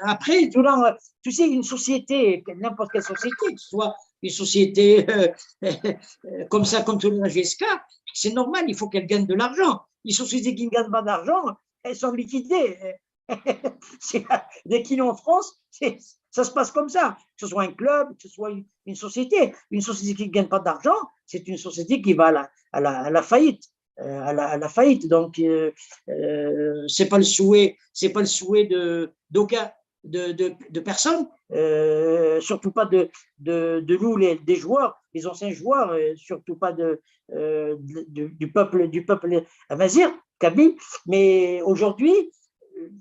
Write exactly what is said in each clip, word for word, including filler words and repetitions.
après, tu, tu sais, une société, n'importe quelle société, que ce soit une société euh, comme ça, comme tout le G S K, c'est normal, il faut qu'elle gagne de l'argent. Les sociétés qui ne gagnent pas d'argent, elles sont liquidées. Dès qu'il est en France, ça se passe comme ça. Que ce soit un club, que ce soit une, une société. Une société qui ne gagne pas d'argent, c'est une société qui va à la, à la, à la faillite. Euh, à, la, à la, faillite. Donc, euh, euh, c'est pas le souhait, c'est pas le souhait de d'aucun, de, de, de, personne, euh, surtout pas de, de, de nous les, des joueurs, les anciens joueurs, euh, surtout pas de, euh, du, du, peuple, du peuple amazigh, kabyle. Mais aujourd'hui,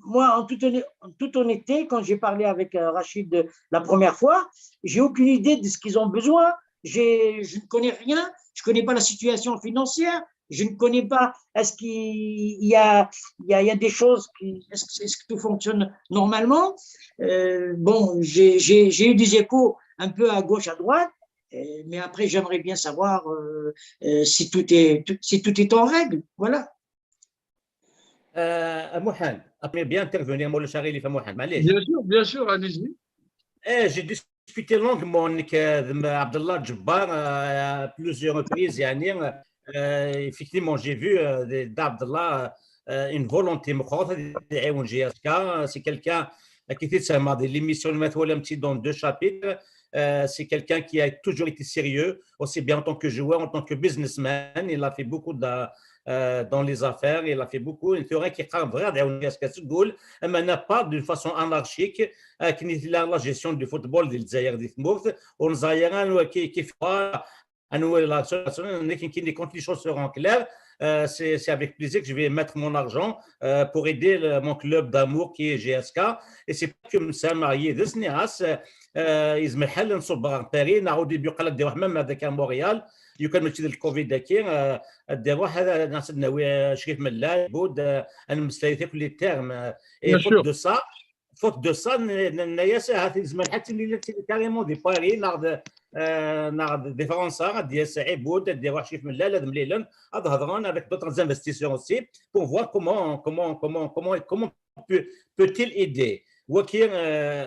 moi, en toute, en toute honnêteté, quand j'ai parlé avec euh, Rachid la première fois, j'ai aucune idée de ce qu'ils ont besoin. Je ne connais rien, je ne connais pas la situation financière, je ne connais pas, est-ce qu'il y a, il y a, il y a des choses, qui, est-ce que, est que tout fonctionne normalement euh, Bon, j'ai eu des échos un peu à gauche, à droite, euh, mais après, j'aimerais bien savoir euh, euh, si, tout est, si tout est en règle. Voilà. Euh, Mohamed, bien intervenir, Mohamed. Bien sûr, bien sûr, allez-y. Eh, j'ai discuté longuement avec euh, Abdallah Djebbar euh, à plusieurs reprises. Euh, effectivement, j'ai vu euh, d'Abdallah euh, une volonté. C'est quelqu'un qui fait l'émission dans deux chapitres. Euh, c'est quelqu'un qui a toujours été sérieux, aussi bien en tant que joueur, en tant que businessman. Il a fait beaucoup de, euh, dans les affaires, il a fait beaucoup. Il y a un qui est vraiment, on n'a pas d'une façon anarchique, euh, qui la gestion du football, des Zaire, des Mourth, on a qui fait quand les choses seront claires, euh, c'est avec plaisir que je vais mettre mon argent euh, pour aider le, mon club d'amour qui est G S K. Et c'est pas que ça, marié de Sneas, euh, يزمحل نصب غير باري نعاود يبقى لك ديروح مام هذاك مونريال يكون ماشي الكوفيد داكي ديروح هذا ناس ناوي شريف ملال بود انا مستريح كل التيرم. Et faute de ça, faute de ça, نياس هاتي زمان حتى اللي كاريمون دي باري ناخذ ناخذ دي فرنسا غادي يسعي بود ديروح شريف ملال هذا مليلن هذا هضران avec d'autres investisseurs aussi pour voir comment comment comment comment comment peut-il aider وكي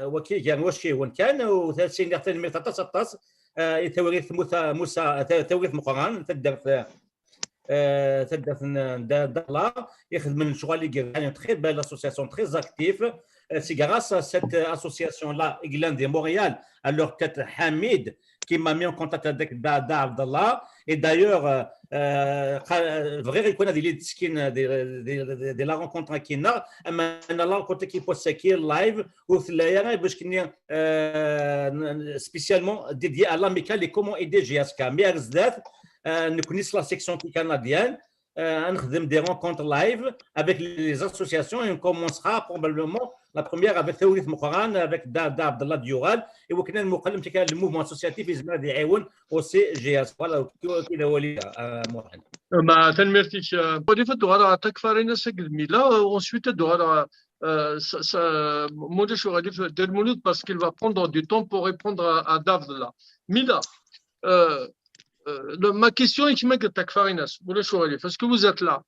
وكي كان واش كيهون كان وثلاثين تنميرت aṭas aṭas i tawrirt Musa Musa tawrirt Meqqran taddart taddart n Dalla ixedmen lecɣal igerrzen, très belle association, très active. C'est grâce à cette association-là, Iglan de Montréal, à leur tête Hamid, qui m'a mis en contact avec Da, da Abdallah. Et d'ailleurs, euh, euh, vrai reconnaître des leads skin de, de, de, de la rencontre qui n'a, la rencontre qui poste qui live, ou euh, spécialement dédié à l'amicale et comment aider G S K. Mais à euh, nous connaissons la section canadienne, euh, on a des rencontres live avec les associations et on commencera probablement la première avec Théorie Mokoran, avec Da, da Abdallah Dioral, et on a le mouvement associatif, il aussi G S. Voilà, qui est le Mohamed. ما تنميرتيش ولي فدو على تكفارين سجد ميلا ensuite دو على مولاش غادي في دير المولود parce qu'il va prendre du temps pour répondre à, à Dav là. Mila, euh, euh, le, ma question est كما قلت لك فاريناس ولا شو غادي parce que vous êtes là.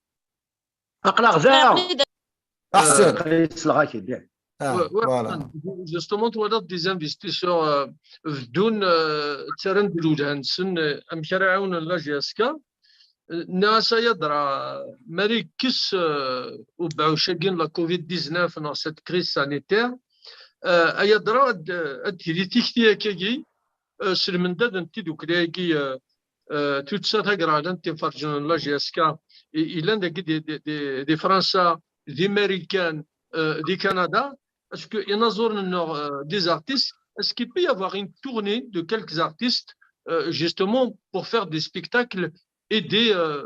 اقلع غزال. احسن. قيس الغاكي. Voilà. Justement, tu vois des investisseurs بدون ترند الوجه نسن امشي يعاون la G S K. Nniɣ-as ay adra, mi ara yekkes ubeɛɛuc-agi n la covid dix-neuf neɣ cette crise sanitaire, ay adra ad d-tili tikti akkagi s lmendad n tidukli-agi, tuddsa tagraɣlant iferǧen n la G S K, yellan dagi di Fransa, di Marikan, di Kanada, est-ce que inaẓuren-nneɣ des artistes, est-ce qu'il peut y avoir une tournée de quelques artistes justement pour faire des spectacles aider euh,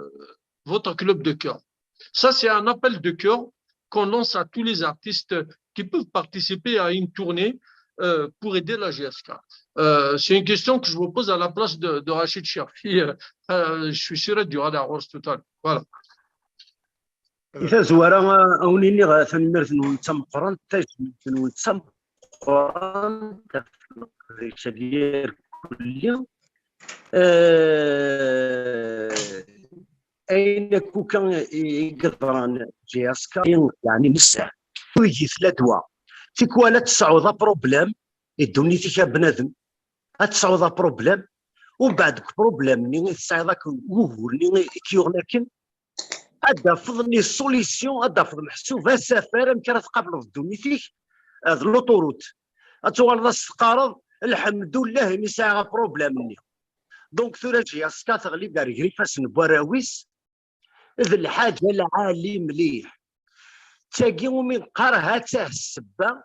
votre club de cœur. Ça, c'est un appel de cœur qu'on lance à tous les artistes qui peuvent participer à une tournée euh, pour aider la G S K. Euh, c'est une question que je vous pose à la place de, de Rachid Cherfi. Euh, je suis sûr qu'il y aura la rose tout à l'heure. Voilà. I tazwara, a wen-iniɣ tanemmirt-nwen d tameqqrant, tajmilt-nwen d tameqqrant ɣef leqdic-agi irkelli. Ayen akk i yeḍran G S K, yeɛni nezzeh. Ur igi tella ddwa. Tikwal ad tesɛuḍ aproblem i ddunit-ik a bnadem, ad tesɛuḍ aproblem, umbeɛd deg uproblem-nni i tesɛiḍ akk, ugur-nni i k-yuɣen akken, ad d-tafeḍ les solutions, ad d-tafeḍ meḥsub asafar amek ara tqableḍ ddunit-ik, eh, d l'autoroute. Ad tuɣaleḍ ad s-teqqareḍ: "Lḥemdullah imi sɛiɣ aproblem-nni." Donc tura J S K teɣlib ar ger ifassen n warraw-is, d lḥaǧa lɛali mliḥ. D tagi umi neqqar ha-tt-ah ssebba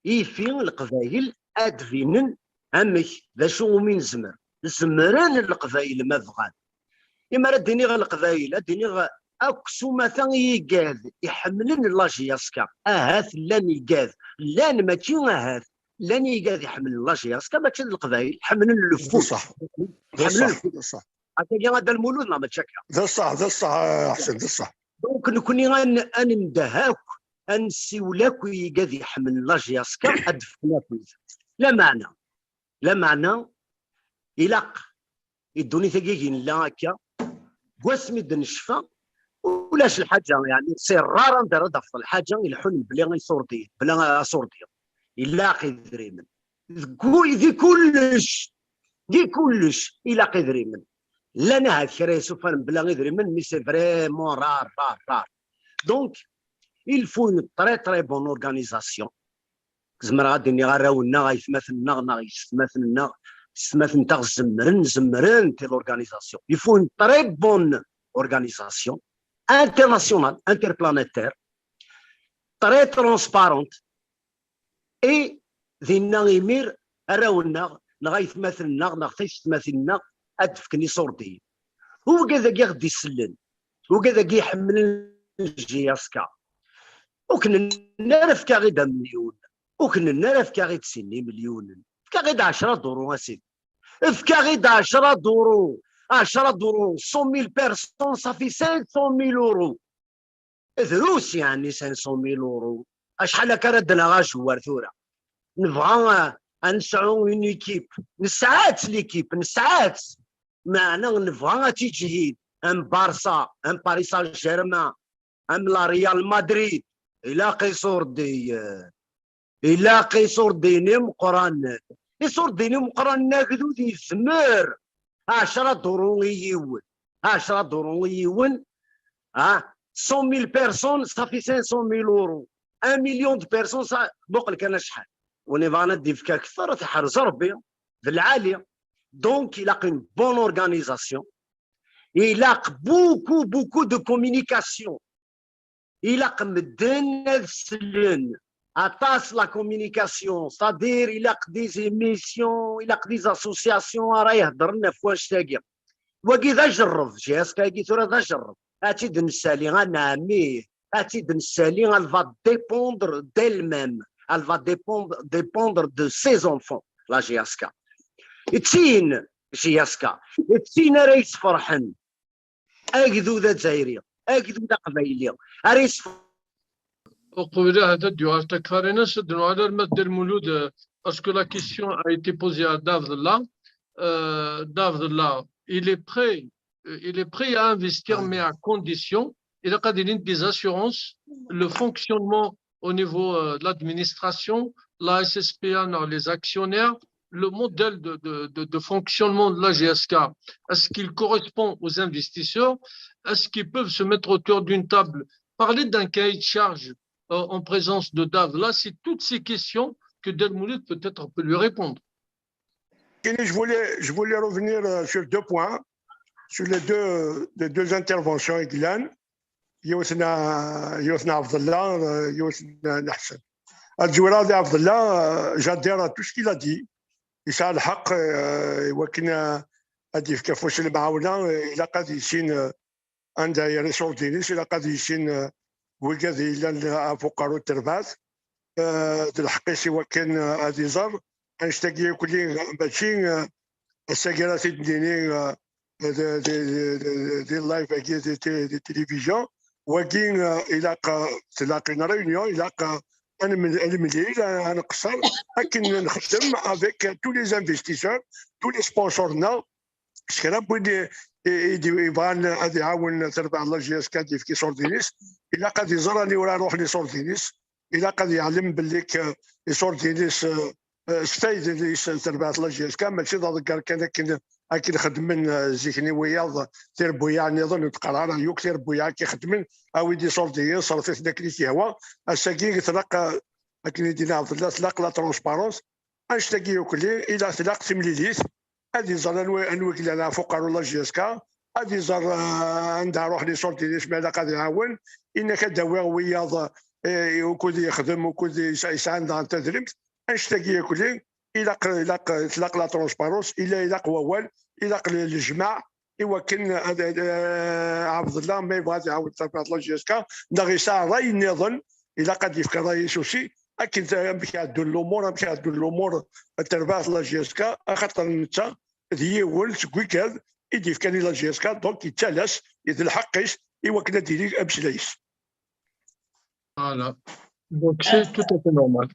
ifi Leqbayel ad d-binen amek, d acu umi nezmer. Zemren Leqbayel ma bɣan. Imi ara d-iniɣ Leqbayel, ad d-iniɣ akk s umata i yigad iḥemmlen la J S K. Ahat llan igad, llan mačči ahat, llan igad iḥemmlen la J S K, mačči d Leqbayel, ḥemmlen le D foot. ṣṣeḥ. D Ḥemmlen ṣṣeḥ. D ṣṣeḥ. Akka a Dda Lmulud neɣ mačči akka? D ṣṣeḥ. D ṣṣeḥ, a Ḥsen, d ṣṣeḥ. Donc nekkni ad n-, ad nendeh akk, ad nessiwel akk i yigad iḥemmlen la J S K ad d-fken afud. Lameɛna, lameɛna ilaq i ddunit-agi i nella akka, deg wasmi d-necfa, ulac lḥaǧa, yeɛni c'est rare anda ara d-tafeḍ lḥaǧa ileḥḥun mebla iṣurdiyen, mebla aṣurdi. Ilaq idrimen. Deg ku-, di kullec, di kullec ilaq idrimen. Llan ahat kra isufar mebla idrimen, mais c'est vraiment rare, rare, rare. Donc il faut une très très bonne organisation. Zemreɣ ad d-iniɣ arraw-nneɣ, aytmaten-nneɣ neɣ yessetmaten-nneɣ, ssetmaten-nteɣ zemren, zemren l'organisation. Il faut une très bonne organisation internationale, interplanétaire, très transparente, et dinna imir arraw-nneɣ neɣ aytmaten-nneɣ neɣ taysetmatin-nneɣ ad d-fken iṣurdiyen. Wigad-agi i ɣ-d-isellen, wigad-agi iḥemmlen J S K, ur k-nenna ara efk-aɣ-id amelyun, ur k-nenna ara efk-aɣ-id sin imelyunen, efk-aɣ-id ɛecra duru a sidi. Efk-aɣ-id ɛecra duru, ɛecra duru, cent mille personnes, ça fait cinq cent mille euros. Drus yeɛni cinq cent mille euros. Acḥal akka ara d-naɣ ajewwar tura? Nebɣa, ah, ad nesɛu une équipe. Nesɛa-tt l'équipe, nesɛa-tt. Meɛna nebɣa ad tiǧhid. Am Barça, am Paris Saint-Germain, am la Real Madrid. Ilaq iṣurdiyen. Ilaq iṣurdiyen imeqqranen. Iṣurdiyen imeqqranen, agdud yezmer ɛecra duru i yiwen. Ɛecra duru i yiwen. Ah, cent mille personnes, ça fait cinq cent mille euros. Un million de personnes, ça, muqel kan acḥal. Win ibɣan ad d-yefk akter, ad t-iḥrez Rebbi, d lɛali. Donc, ilaq une bonne organisation. Ilaq beaucoup, beaucoup de communication. Ilaq medden ad slen. Aṭas la communication, c'est-à-dire ilaq des émissions, ilaq des associations ara iheddren ɣef wanect-agi. Wagi d ajerreb, J S K-agi tura d ajerreb. Ad tt-id-nessali, anɛam ih, ad tt-id-nessali, elle va dépendre d'elle-même, elle va dépendre, dépendre de ses enfants, la J S K. D tin, J S K, d tin ara yesferḥen agdud azzayri, agdud aqbayli, ara yesferḥen. Uqbel ad d-yuɣal Takfarinas, ad d-nuɣal arma d Dda Lmulud, euh, parce que la question a été posée à Dave là. Euh, Dave là, il est prêt, euh, il est prêt à investir, mais à condition, il a des lignes des assurances, le fonctionnement au niveau, euh, de l'administration, la S S P A, les actionnaires, le modèle de, de, de, de fonctionnement de la J S K, est-ce qu'il correspond aux investisseurs? Est-ce qu'ils peuvent se mettre autour d'une table, parler d'un cahier de charge, euh, en présence de Dave? Là, c'est toutes ces questions que Dda Lmulud peut-être peut lui répondre. Et je voulais, je voulais revenir, euh, sur deux points, sur les deux, les deux interventions, Eglan. Yiwet n, yiwet n Ɛebdella, euh, yiwet n, n Ḥsen. Ad zwireɣ di Ɛebdella, euh, j'adhère à tout ce qu'il a dit. Yesɛa lḥeqq, euh, i wakken, euh, ad d-yefk afus n lemɛawna, euh, ilaq ad yissin, euh, anda yerra iṣurdiyen-is, ilaq ad yissin, euh, wigad yellan ɣef uqerru n terbaɛt, euh, d lḥeqq-is i wakken, euh, ad iẓer. Annect-agi akk-nni mačči, euh, ass-agi ara t-id-nini, euh, di, di, di, di, di live-agi, di, di, di télévision. Wagi, euh, ilaq, euh, tlaq une réunion, ilaq, euh, ad nem-, ad nemlil, ad, ad nqeṣṣer, akken nxeddem avec tous les investisseurs, tous les sponsors-nneɣ. S kra n win i, i, i d-, yebɣan ad iɛawen tarbaɛt n la J S K ad yefk iṣurdiyen-is, ilaq ad iẓer aniwer ara ruḥen iṣurdiyen-is, ilaq ad yeɛlem belli k-, iṣurdiyen-is, eh, s fayda-is terbaɛt la J S K, mačči d aḍegger kan akken, akken xeddmen, eh, zik-nni wiyaḍ tirebbuyaɛ nniḍen ur d-qqar ara, yuk tirebbuyaɛ akken xeddmen, awi-d iṣurdiyen, ṣerref-iten akken i k-yehwa. Ass-agi tlaq, eh, akken i d-yenna Ɛebdella, tlaq la transparence. Annect-agi yakk-lli, ilaq tlaq timlilit, ad iẓer anwa, anwa i yellan ɣef uqerru n la J S K, ad iẓer, eh, anda ruḥen iṣurdiyen-is ma ilaq ad iɛawen, inak ad d-awiɣ wiyaḍ, eh, ukud yexdem, ukud yesɛa, yesɛan daɣen tadrimt. Annect-agi yakk-lli, ilaq, ilaq, tlaq la transparence, ila, ilaq wawal, ilaq le-, lejmaɛ, i wakken ad, ad, eh, Ɛebdella ma yebɣa ad iɛawen terbaɛt la J S K, neɣ yesɛa ṛṛay nniḍen, ilaq ad d-yefk ṛṛay-is aussi, akken t-, amek ɛeddun lumuṛ, amek ɛeddun lumuṛ terbaɛt la J S K, axaṭer netta d yiwen seg wigad i d-yefkan i la J S K, donc yettalas, d lḥeqq-is i wakken ad d-yini ameslay-is. Voilà. Donc c'est tout à fait normal.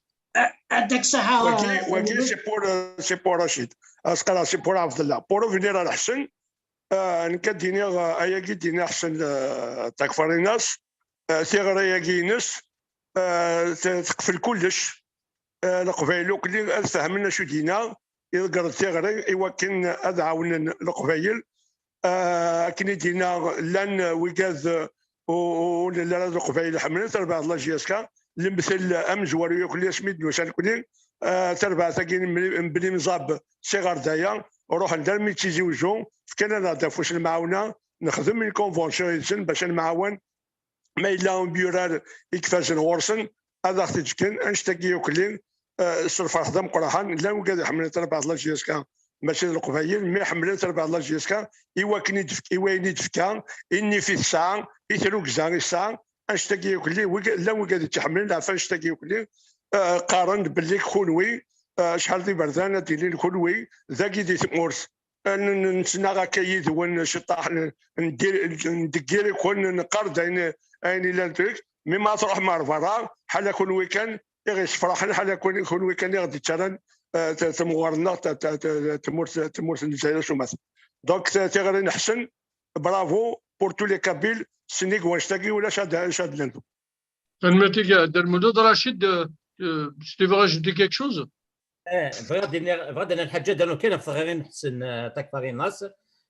Ad ak-saḥa. Wagi, wagi, c'est pour, euh, c'est pour Rachid. Asqala, c'est pour Abdallah. Pour revenir à Ḥsen, euh, nekk ad d-iniɣ, euh, ayagi d-yenna Ḥsen, euh, takfarinas, euh, tiɣri-agi-ines, euh, te-, teqfel kullec. Euh, Leqbayel akk-nni ad fehmen acu d-yenna, iḍegger-d tiɣri i wakken ad ɛawnen Leqbayel. Ah, akken i d-yenna, llan wigad, uh, ur, ur nelli ara d Leqbayel ḥemmlen tarbaɛt n la J S K. Lemtel amezwaru yakk-nni asmi d-nusa nekkni, ah, tarbaɛt-agi n Bni, n Bni Mẓab si ɣer daya, ruḥen-d armi d Tizi Wezzu, fkan-aneɣ-d afus n lemɛawna, nexdem une convention yid-sen bac ad nemɛawan, ma yella umyurar i ifazen ɣur-sen, ad aɣ-t-id-fken, annect-agi yakk-nni, eh, s lferḥ d ameqqran. Llan wigad iḥemmlen tarbaɛt n la J S K, mačči d Leqbayel, mi ḥemmlen tarbaɛt n la J S K, i wakken i d-, i wayen i d-tefka, i nnif i tesɛa, i trugza i tesɛa, annect-agi yakk-nni, wig-, llan wigad i tt-iḥemmlen, ɣef annect-agi yakk-nni, eh, qqaren-d belli kunwi, eh, acḥal d iberdan ad d-ilin kunwi, dagi di tmurt. N-, n-, nettnaɣ akka yid-wen ciṭṭaḥ, n-, ndir-, ndeggir-iken, neqqar-d ayen, ayen illan deg-k, mi ma truḥem ar berra, ḥala kunwi kan i ɣ-yessefraḥen, ḥala kun-, kunwi kan i ɣ-d-yettarran, eh, t-, temɣer-nneɣ, t-, t-, t-, tmurt, tmurt n Lezzayer s umat. Donc, t-, tiɣri n Ḥsen, bravo pour tous les Kabyles, sennig wannect-agi ulac ad, ad, ad d-nendu. Tanemmirt-ik a Dda Lmulud. Rachid, euh, euh, tu veux rajouter quelque chose ? Eh, bɣiɣ ad d-iniɣ, bɣiɣ ad d-iniɣ lḥaǧa, danu kan ɣef tɣirin Ḥsen, eh, Takfarinas.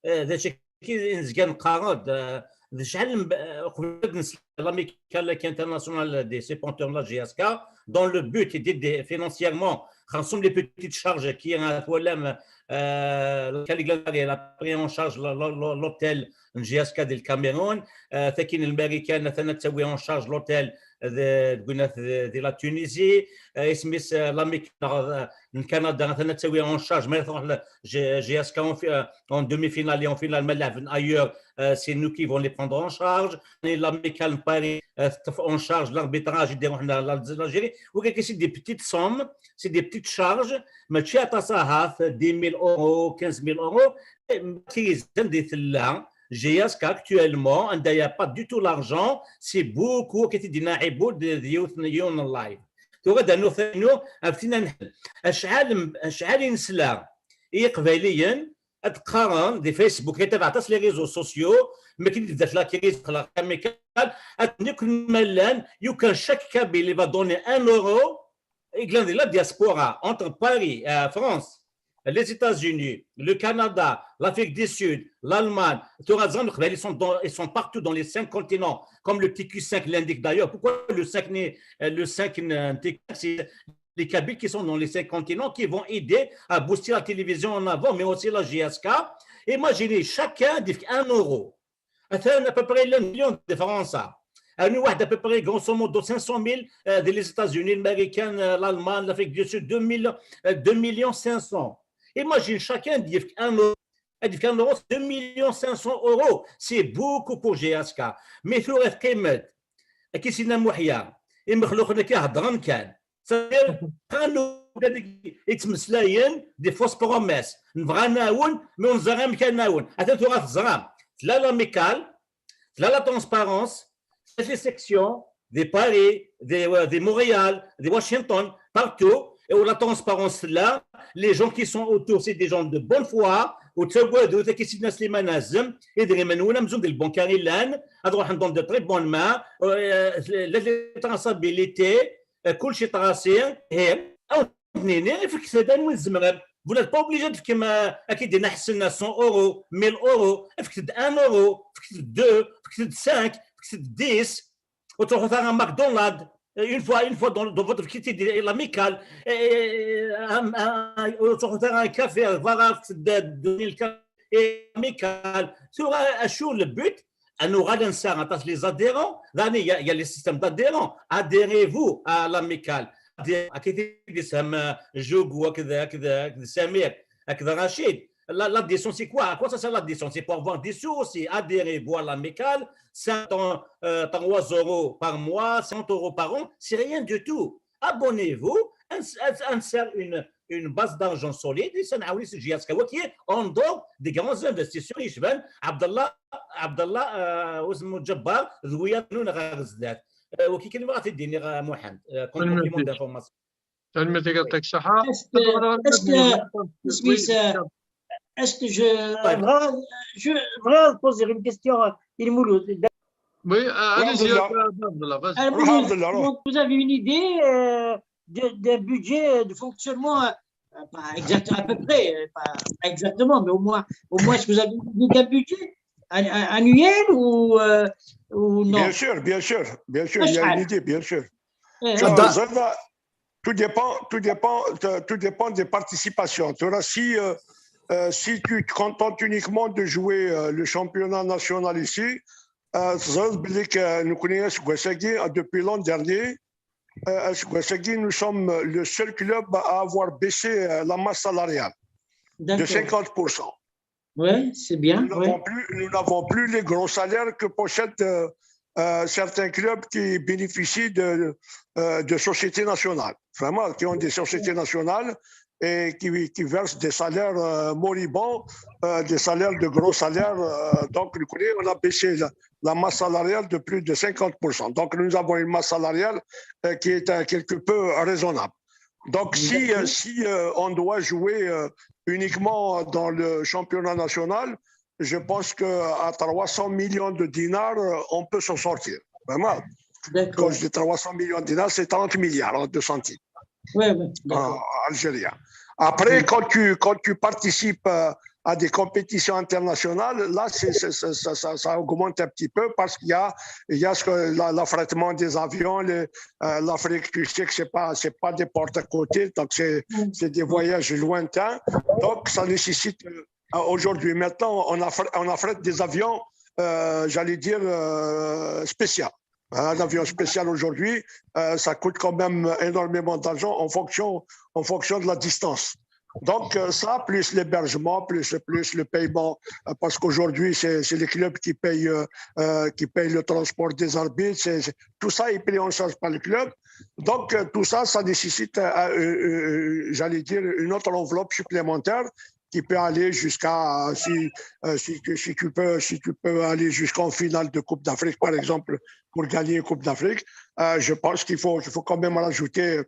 Eh, d acu akka i nezga neqqar-d, eh, d acḥal n, eh, uqbel ad nsel l'Amicale Internationale des Supporters de la J S K, dont le but était de, financièrement, xersum les petites charges qui, eh, twalam, eh, l'Amicale Internationale, elle a pris en charge l-, l-, l-, l'hôtel n J S K di Lkamerun, eh, takin n Lmarikan atan ad tawi en charge l'hôtel de, de, de, de la Tunisie, eh, isem-is, eh, l'Amicale, eh, n Canada atan ad tawi en charge, ma tṛuḥ la J-, J S K en fi-, eh, en demi-finale et en finale, ma lɛeben ailleurs, eh, c'est nous qui vont les prendre en charge. Et l'Amicale n Paris, eh, teṭṭef en charge l'arbitrage i d-iṛuḥen la, la, l'Algérie. Wagi, c'est des petites sommes, c'est des petites charges, mačči aṭas ahat, dix mille euros, quinze mille euros. Eh, qui est, anda i tella J S K actuellement, anda il y a pas du tout l'argent, c'est beaucoup, akken i d-yenna Ɛibud, d, d yiwet n, yiwen n live. Tura ad nuɣ tanu, ɣef tin ad nḥel. Acḥal, acḥal i nesla i Iqbayliyen ad qqaren di Facebook, ad tabaɛ aṭas les réseaux sociaux, mi akken i d-tebda la crise, xla Amicale, ad nekk ma llan, you can chaque Kabyle, il va donner un euro, i yellan di la diaspora, entre Paris, euh, France, les États-Unis, le Canada, l'Afrique du Sud, l'Allemagne, tura ẓran, Leqbayel, ils sont dans, ils sont partout dans les cinq continents, comme le petit cul cinq l'indique d'ailleurs. Pourquoi le cinq n'est, euh, le cinq n-, n-, c'est les Kabyles qui sont dans les cinq continents qui vont aider à booster la télévision en avant, mais aussi la J S K. Imaginez, chacun dit un euro. Atan à peu près un million de francs, ça. Rnu waḥed à peu près, grosso modo, cinq cent mille, euh, des États-Unis, l'Américain, euh, l'Allemagne, l'Afrique du Sud, deux millions, euh, deux millions cinq cents. Imagine, chacun dit un euro. Ad yefk un euro, deux millions cinq cents euros. C'est beaucoup pour J S K. Mais tura teqqimeḍ, akken i s-yenna Muḥya, imexluqen akka heddren kan. C'est-à-dire, qqaren-d yettmeslayen des fausses promesses. Nebɣa ad nɛawen, mais ur neẓri amek ad nɛawen. Atan tura teẓram. Tella l'Amicale, tella la transparence, tella les sections, di Paris, di, euh, di Montréal, di Washington, partout. Et où la transparence tella, les gens qui sont autour, c'est des gens de bonne foi, ur ttaggadut, akken i s-yenna Sliman Azem, idrimen-nwen amzun d lbanka i llan, ad ruḥen dans de très bonnes mains, euh, la, la traçabilité, Eh, kulci tracé, eh, aw d-nini, fket-d ayen umi tzemrem. Vous n'êtes pas obligé de fkem, eh, ad k-id-iniɣ ḥsen cent euros, mille euros, fket-d un euro, fket-d deux, fket-d cinq, fket-d dix. Ur ttruḥut ara McDonald, eh, une fois, une fois dans, dans votre vie, l'amicale, eh, eh, eh, un, un, ur ttruḥut ara un café, voilà, fket-d deux mille café, eh, l'amicale. Tura, acu le but? Ad nuɣal ad nesɛu aṭas les adhérents. Daɣen, il y a, il y a les systèmes d'adhérents. Adhérez-vous à l'amicale. Adhérez-, akka i t-id-yessefhem, euh, Jougou, akked, akked, akked Samir, akked Rachid. La, l'adhésion, c'est quoi? À quoi ça sert l'adhésion? C'est pour avoir des sous aussi. Adhérez-vous à l'amicale, cent, euh, trois euros par mois, cent euros par an, c'est rien du tout. Abonnez-vous, ad, ad, ad nesɛu une, une base d'argent solide, et ça نعاود نجي à ce qui est en dehors des grands investisseurs, يشبه عبد الله، عبد الله، euh, واسمه جبار, ذويا نون غير زدات. Euh, وكي كلمة غادي ديني غا محمد, euh, comme complément d'information. Tanemmirt, يعطيك الصحة. Est-ce que, est-ce que, est-ce que je, je voudrais poser une question à Mouloud. Oui, euh, allez-y, Abdallah. Abdallah, vas-y. Alors, Roulez, Abdallah, roulez. Donc, vous avez une idée euh, de- d'un budget de fonctionnement, euh, pas exact, à peu près, euh, pas, pas exactement, mais au moins, au moins, est-ce que vous avez une idée d'un budget an- an- annuel ou, euh, ou non? Bien sûr, bien sûr, bien sûr, il y a une idée, bien sûr. Euh, Ça, ça va, tout dépend, tout dépend, euh, tout dépend des participations. Tu vois, si, euh, euh, si tu te contentes uniquement de jouer euh, le championnat national ici, euh, ça veut dire que nous connaissons depuis l'an dernier, euh, nous sommes le seul club à avoir baissé euh, la masse salariale de D'accord. cinquante pour cent. Oui, c'est bien. Nous Oui. n'avons plus, nous n'avons plus les gros salaires que possèdent euh, euh, certains clubs qui bénéficient de, euh, de sociétés nationales, vraiment, qui ont des sociétés nationales et qui, qui versent des salaires euh, moribonds, euh, des salaires de gros salaires. Euh, donc, vous connaissez, on a baissé la, la masse salariale de plus de cinquante pour cent. Donc, nous avons une masse salariale euh, qui est euh, quelque peu raisonnable. Donc, si, euh, si euh, on doit jouer euh, uniquement dans le championnat national, je pense qu'à trois cents millions de dinars, euh, on peut s'en sortir. Vraiment. Quand D'accord. Je dis trois cents millions de dinars, c'est trente milliards hein, de centimes Oui, oui, en d'accord. Algérie. Après, Oui. quand tu, quand tu participes euh, à des compétitions internationales, là, c'est, c'est- c'est- ça, ça- ça augmente un petit peu parce qu'il y a, il y a ce que, la- l'affrètement des avions, les- euh, l'Afrique, tu sais que c'est pas, c'est pas des portes à côté, donc c'est Mm. c'est des voyages lointains, donc ça nécessite euh, aujourd'hui, maintenant, on, affr- on affrète des avions, euh, j'allais dire, euh, spéciaux. Un avion spécial aujourd'hui, euh, ça coûte quand même énormément d'argent en fonction, en fonction de la distance. Donc euh, ça, plus l'hébergement, plus, plus le paiement, euh, parce qu'aujourd'hui, c'est c'est les clubs qui payent, euh, euh, qui payent le transport des arbitres, c'est- c'est- tout ça est pris en charge par le club. Donc euh, tout ça, ça nécessite, euh, euh, euh, j'allais dire, une autre enveloppe supplémentaire qui peut aller jusqu'à, si, euh, si, tu- si tu peux, si tu peux aller jusqu'en finale de Coupe d'Afrique, par exemple, pour gagner une Coupe d'Afrique, euh, je pense qu'il faut, il faut quand même rajouter,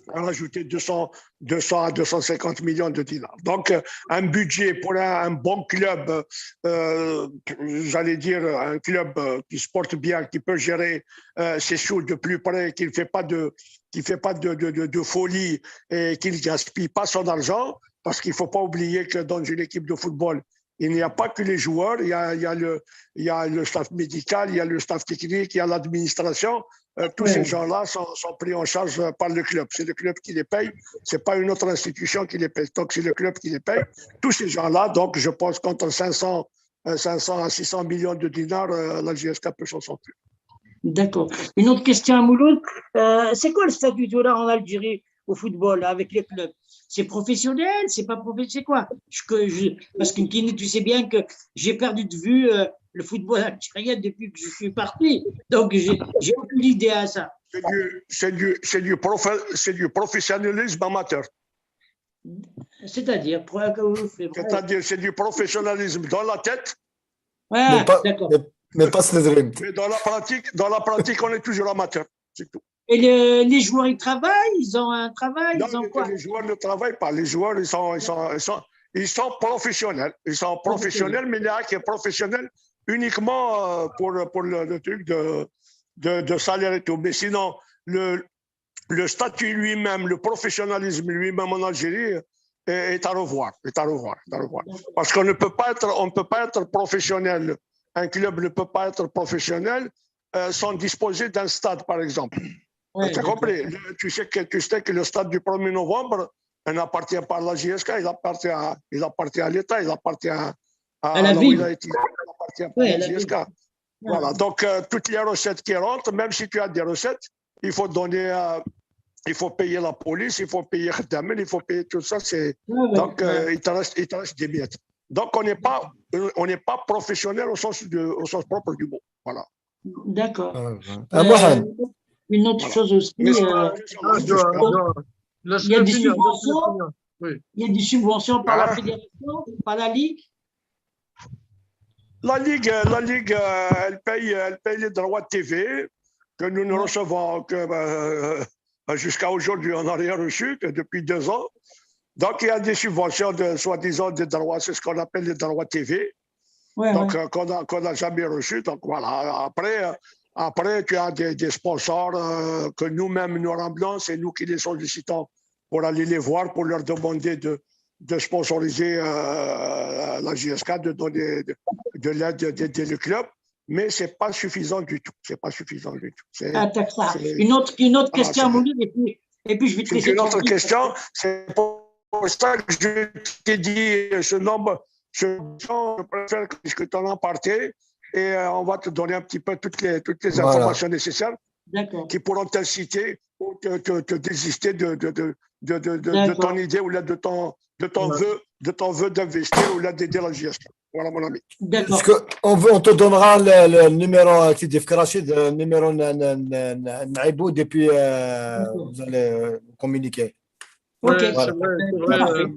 rajouter deux cents, deux cents à deux cent cinquante millions de dinars. Donc, euh, un budget pour un, un bon club, euh, j'allais dire un club euh, qui se porte bien, qui peut gérer euh, ses sous de plus près, qui ne fait pas de, qui fait pas de, de, de- de folie et qui ne gaspille pas son argent, parce qu'il faut pas oublier que dans une équipe de football, il n'y a pas que les joueurs, il y a, il y a le, il y a le staff médical, il y a le staff technique, il y a l'administration. Euh, tous Ouais. ces gens-là sont, sont pris en charge par le club. C'est le club qui les paye, c'est pas une autre institution qui les paye. Donc c'est le club qui les paye. Tous ces gens-là, donc je pense qu'entre cinq cents, euh, cinq cents à six cents millions de dinars, euh, la J S K peut s'en sortir. D'accord. Une autre question à Mouloud. Euh, c'est quoi le statut de là en Algérie au football avec les clubs? C'est professionnel, c'est pas professionnel, c'est quoi? Je, que je, parce que Kini, tu sais bien que j'ai perdu de vue euh, le football algérien depuis que je suis parti. Donc, j'ai j'ai aucune idée à ça. C'est du, c'est du, c'est du, profe- c'est du professionnalisme amateur. C'est-à-dire, pour que vous faites. C'est-à-dire, c'est du professionnalisme dans la tête, Ah, mais pas, d'accord. mais, mais pas Slytherin. mais dans la pratique, dans la pratique, on est toujours amateur. C'est tout. Et le- les joueurs, ils travaillent, ils ont un travail, Non, ils ont les, quoi? Les joueurs ne travaillent pas. Les joueurs, ils sont, ils sont, ils sont, ils sont professionnels. Ils sont professionnels, mais il n'y a qui est professionnel uniquement euh, pour, pour le, le truc de, de, de salaire et tout. Mais sinon, le, le statut lui-même, le professionnalisme lui-même en Algérie est, est à revoir, est à revoir, est à revoir. Parce qu'on ne peut pas être, on ne peut pas être professionnel. Un club ne peut pas être professionnel euh, sans disposer d'un stade, par exemple. Ouais, Tu as d'accord. compris? Le- Tu sais que, tu sais que le stade du premier novembre, il n'appartient pas à la J S K, il appartient à, il appartient à l'État, il appartient à, À la la ville. wilaya, il appartient pas Ouais, à à la la ville. J S K. Voilà, donc euh, toutes les recettes qui rentrent, même si tu as des recettes, il faut donner, euh, il faut payer la police, il faut payer Khdamen, il faut payer tout ça. C'est Ouais, ouais, donc euh, ouais. il te reste, il te reste des miettes. Donc on n'est pas, on n'est pas professionnel au sens de, au sens propre du mot. Voilà. D'accord. Ah, ouais. Euh, Ah, Mohamed. Une autre Voilà. chose aussi, Mais c'est euh, pas juste Ah, juste je- ça. je- il y a des laisse-le finir, laisse-le subventions, finir. Oui. il y a des subventions par la Hein? fédération, par la ligue. La Ligue, euh, la Ligue, euh, elle paye, elle paye les droits de T V que nous ne Ouais. recevons que euh, jusqu'à aujourd'hui, on n'a rien reçu que depuis deux ans. Donc il y a des subventions de soi-disant des droits, c'est ce qu'on appelle les droits T V. Ouais, Donc ouais. euh, qu'on a qu'on n'a jamais reçu. Donc voilà. Après, euh, après tu as des, des sponsors euh, que nous-mêmes nous ramenons, c'est nous qui les sollicitons pour aller les voir, pour leur demander de de sponsoriser euh, la J S K, de donner de, de l'aide, d'aider le club, mais c'est pas suffisant du tout. C'est pas suffisant du tout. C'est- Ah, d'accord. c'est- Une autre, une autre Ah, question, c'est- Mouloud, et puis, et puis je vais te C'est laisser une autre tranquille. Question. C'est pour ça que je t'ai dit, ce nombre, ce je préfère que je t'en en parler et euh, on va te donner un petit peu toutes les, toutes les Voilà. Informations nécessaires D'accord. Qui pourront t'inciter ou te, te, te désister de, de, de, de, de, de D'accord. ton idée ou là de ton, de ton Ouais. vœu, de ton vœu d'investir ou là d'aider la J S K. Voilà mon ami. D'accord. Est-ce que on, veut, on te donnera le, le numéro, euh, Sidi Fkrachi, le numéro n- n- n- n- Naibou depuis euh, D'accord. vous allez communiquer. Ok. Ouais, Voilà. c'est vrai, c'est Euh, vrai, parfait. euh,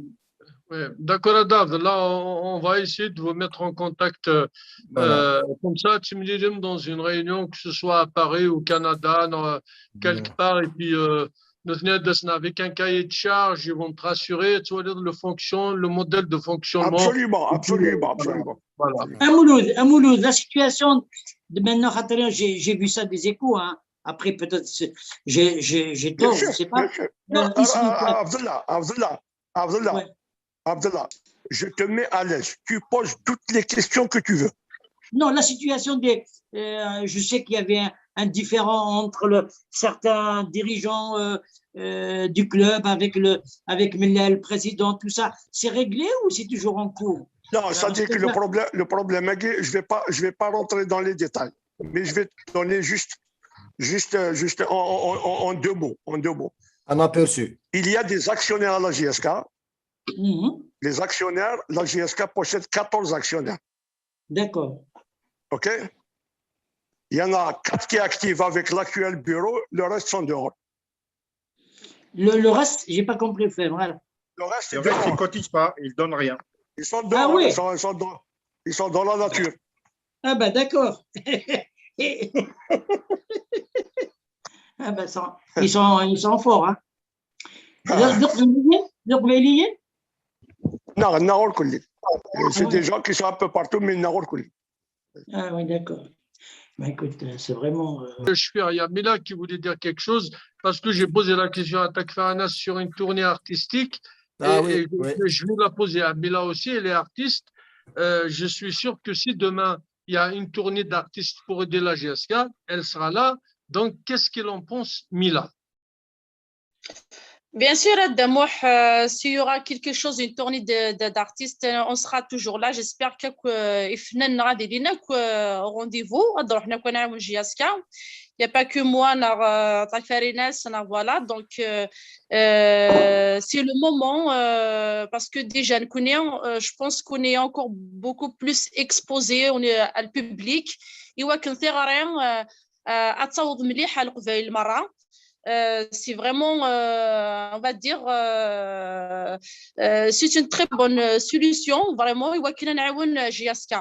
ouais. D'accord, Adav. Là, on, on va essayer de vous mettre en contact. Euh, Voilà. euh, comme ça, tu me dis dans une réunion, que ce soit à Paris ou au Canada, dans, euh, quelque Ouais. part, et puis euh, nous venir de avec un cahier de charge, ils vont te rassurer, tu vois, le fonction, le modèle de fonctionnement. Absolument, Et puis, absolument, euh, absolument. Voilà. À Mouloud, à Mouloud, la situation de maintenant, Khatarien, j'ai j'ai vu ça des échos, hein. Après, peut-être c'est- j'ai- j'ai j'ai Bien tort, je sûr, sais pas. Bien sûr. Euh, Ah, ici, ah, quoi. Ah, Abdallah, Abdallah, Abdallah, Ouais. Abdallah, je te mets à l'aise. Tu poses toutes les questions que tu veux. Non, la situation des, euh, je sais qu'il y avait un, un différend entre le, certains dirigeants euh, euh, du club avec le avec Mella, le président, tout ça. C'est réglé ou c'est toujours en cours? Non, Alors, c'est-à-dire je que peux le pas- problème, le problème, Guy, je vais pas, je vais pas rentrer dans les détails, mais je vais te donner juste, juste, euh, juste en, en- en- en deux mots, en deux mots. Un aperçu. Il y a des actionnaires à la J S K. Mhm. Les actionnaires, la J S K possède quatorze actionnaires. D'accord. OK? Il y en a quatre qui sont actifs avec l'actuel bureau, le reste sont dehors. Le, le reste, j'ai pas compris, frère. Voilà. Le reste est Le reste, ils dehors. Cotisent pas, ils donnent rien. Ils sont dehors, oui. Ils sont, ils sont dans, ils sont dans la nature. Ah ben d'accord. Ah ben ça, ils sont ils sont forts, hein. Ah. D Aqbayliyen? D Aqbayliyen? Non, non, on le connaît. C'est ouais. Des gens qui sont un peu partout, mais non, on le connaît. Ah oui, d'accord. Ben écoute, euh, c'est vraiment. Euh... Je suis, il y a Mila qui voulait dire quelque chose parce que j'ai posé la question à Takfar Anas sur une tournée artistique. Ah et, oui, et oui. Je vais la poser à Mila aussi, elle est artiste. Euh, je suis sûr que si demain il y a une tournée d'artistes pour aider la J S K, elle sera là. Donc, qu'est-ce qu'elle en pense, Mila? Bien sûr, Adamouh, euh, s'il y aura quelque chose, une tournée de- de- d'artistes, euh, on sera toujours là. J'espère que euh, ifnan غادي يكونوا au rendez-vous. Il n'y a pas que moi, euh, Takfar Anas, voilà. Donc, euh, euh, c'est le moment euh, parce que déjà, nous connaissons, euh, je pense qu'on est encore beaucoup plus exposé, on est à le public. Et ouais, quand c'est rien, euh, euh, à تصاوب مليح على القبايل مرة. Euh, c'est vraiment, euh, on va dire, euh, euh, c'est une très bonne euh, solution, vraiment, il voit qu'il y a un J S K.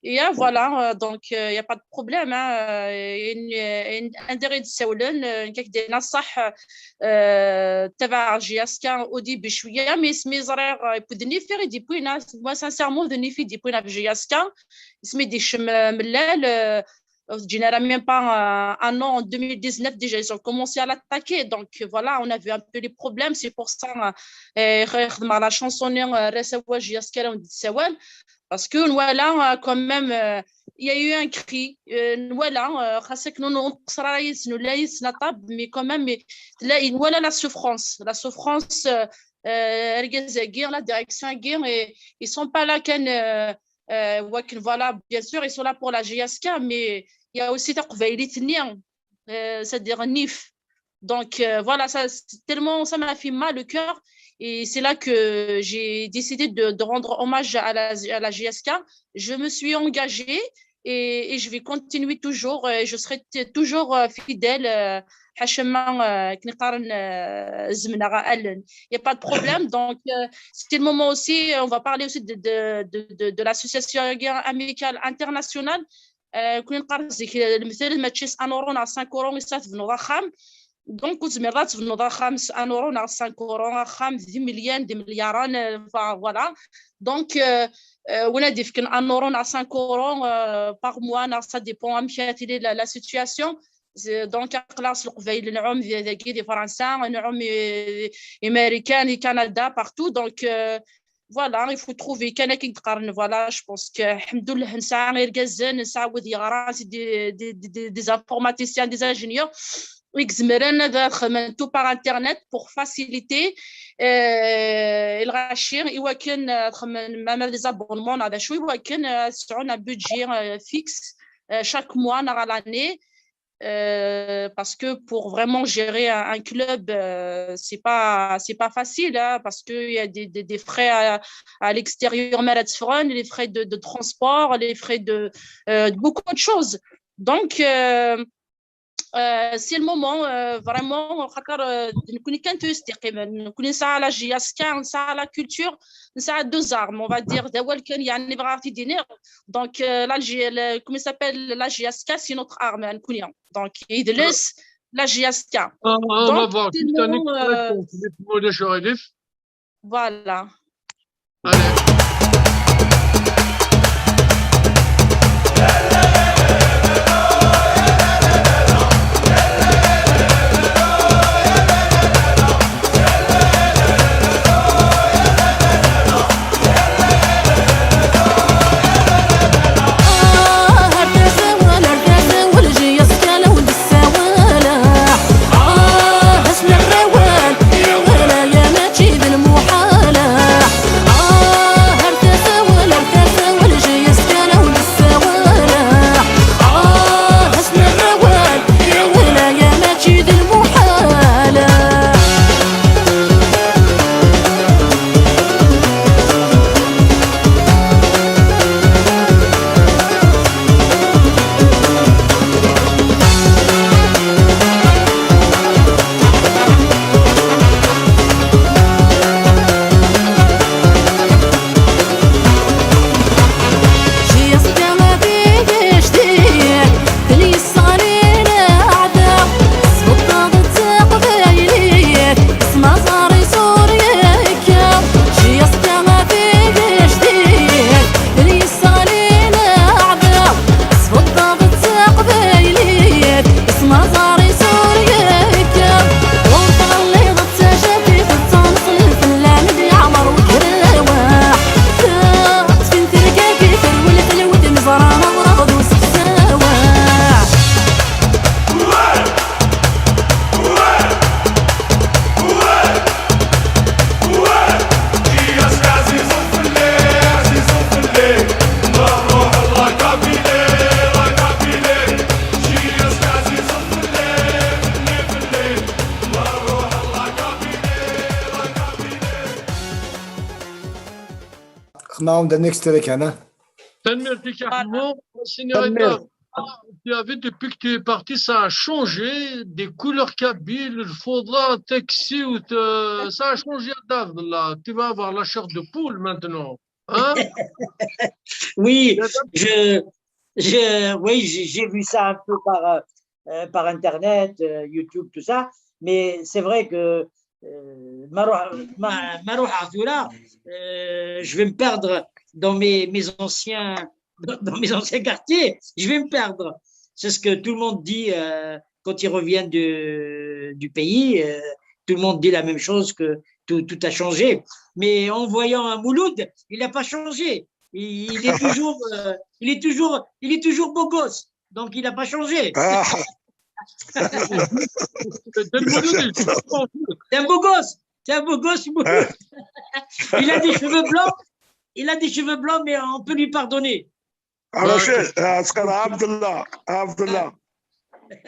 Et euh, voilà, euh, donc il n'y a pas de problème. Hein, euh, un dérêt de Saoulen, quelques des Nassah, تبع J S K au début, شوية, mais mais زرير يبدو نيفير يديبوينا, moi sincèrement, يديبوينا في J S K, اسمي دي شم ملال, Généralement, même pas euh, un an, en deux mille dix-neuf, déjà, ils ont commencé à l'attaquer. Donc, voilà, on a vu un peu les problèmes. C'est pour ça, euh, la chanson, euh, parce que voilà, euh, quand même, euh, il y a eu un cri. Euh, voilà, euh, mais quand même, voilà la souffrance. La souffrance, euh, euh, la direction, et ils sont pas là, quand, euh, euh, voilà, bien sûr, ils sont là pour la J S K, mais il y a aussi تقبايليتني, euh, c'est-à-dire Nif. Donc euh, voilà, ça, tellement ça m'a fait mal le cœur. Et c'est là que j'ai décidé de, de rendre hommage à la, à la J S K. Je me suis engagée et, et je vais continuer toujours. Et je serai toujours fidèle. Euh, il n'y a pas de problème. Donc, euh, c'est le moment aussi, on va parler aussi de, de, de, de l'association amicale internationale. كنا نقرا زيك المثال، ماشي أن أورو ناغ خمسة أورو يسات بنو ضخام. Donc, كنت مرات بنو ضخام أن أورو ناغ خمسة أورو، ضخام ذي مليان، ذي ملياران، voilà. Donc, euh, euh, ولا ديفكن أن أورو ناغ خمسة أورو, euh, par mois, ناغ ça dépend أمشاتي la, la situation. Donc, أقلاص القبايل نعوم ذاكي دي فرنسا، نعوم إمريكان، كندا، partout. Donc, euh, voilà, il faut trouver كان كي نقارن. Voilà, je pense que الحمد لله نسعى غير جزن، نسعى وذي غرانس des, des, des, des informaticiens, des ingénieurs يزمرن هذا خدمن tout par internet pour faciliter الغاشي. إوا كان خدمن ما les abonnements هذا شوي، إوا كان سعونا budget fixe chaque mois نغ l'année. Euh, parce que pour vraiment gérer un, un club, euh, c'est pas, c'est pas facile, hein, parce qu'il y a des, des, des frais à, à l'extérieur, les frais de, de transport, les frais de, euh, de beaucoup de choses. Donc, euh, euh, c'est le moment, euh, vraiment, خاطر نكوني كان توستيقيم نكوني نسعى على جياسكا، نسعى على culture, نسعى deux armes, on va dire, ذا هو كان يعني بغا تيديني. Donc, euh, la, la, comment il s'appelle, la J S K, c'est notre arme, نكوني. Donc, يدلس la J S K. On va voir. Donc, euh, voilà. Allez. خدمة عند next track هنا. تنميرتك يا حمو. Seigneur Edouard, tu as vu, depuis que tu es parti, ça a changé, des couleurs kabyles, le faux là, taxi, ou te- ça a changé, Edouard, là. Tu vas avoir la chair de poule maintenant. Hein? Oui, je, je, oui, j'ai j'ai vu ça un peu par, euh, euh, par Internet, euh, YouTube, tout ça. Mais c'est vrai que euh, ما روح ما ما روح عثورة, euh, je vais me perdre dans mes, mes anciens dans mes anciens quartiers, je vais me perdre. C'est ce que tout le monde dit euh, quand ils reviennent de- du pays. Euh, tout le monde dit la même chose, que tout, tout a changé. Mais en voyant un Mouloud, il n'a pas changé. Il, il est toujours, euh, il est toujours, il est toujours beau gosse. Donc il n'a pas changé. Ah, Dès le Mouloud, il change. C'est un beau gosse. C'est un beau gosse, Mouloud. Il a des cheveux blancs. Il a des cheveux blancs, mais on peut lui pardonner. على شيء عسكر عبد الله عبد الله.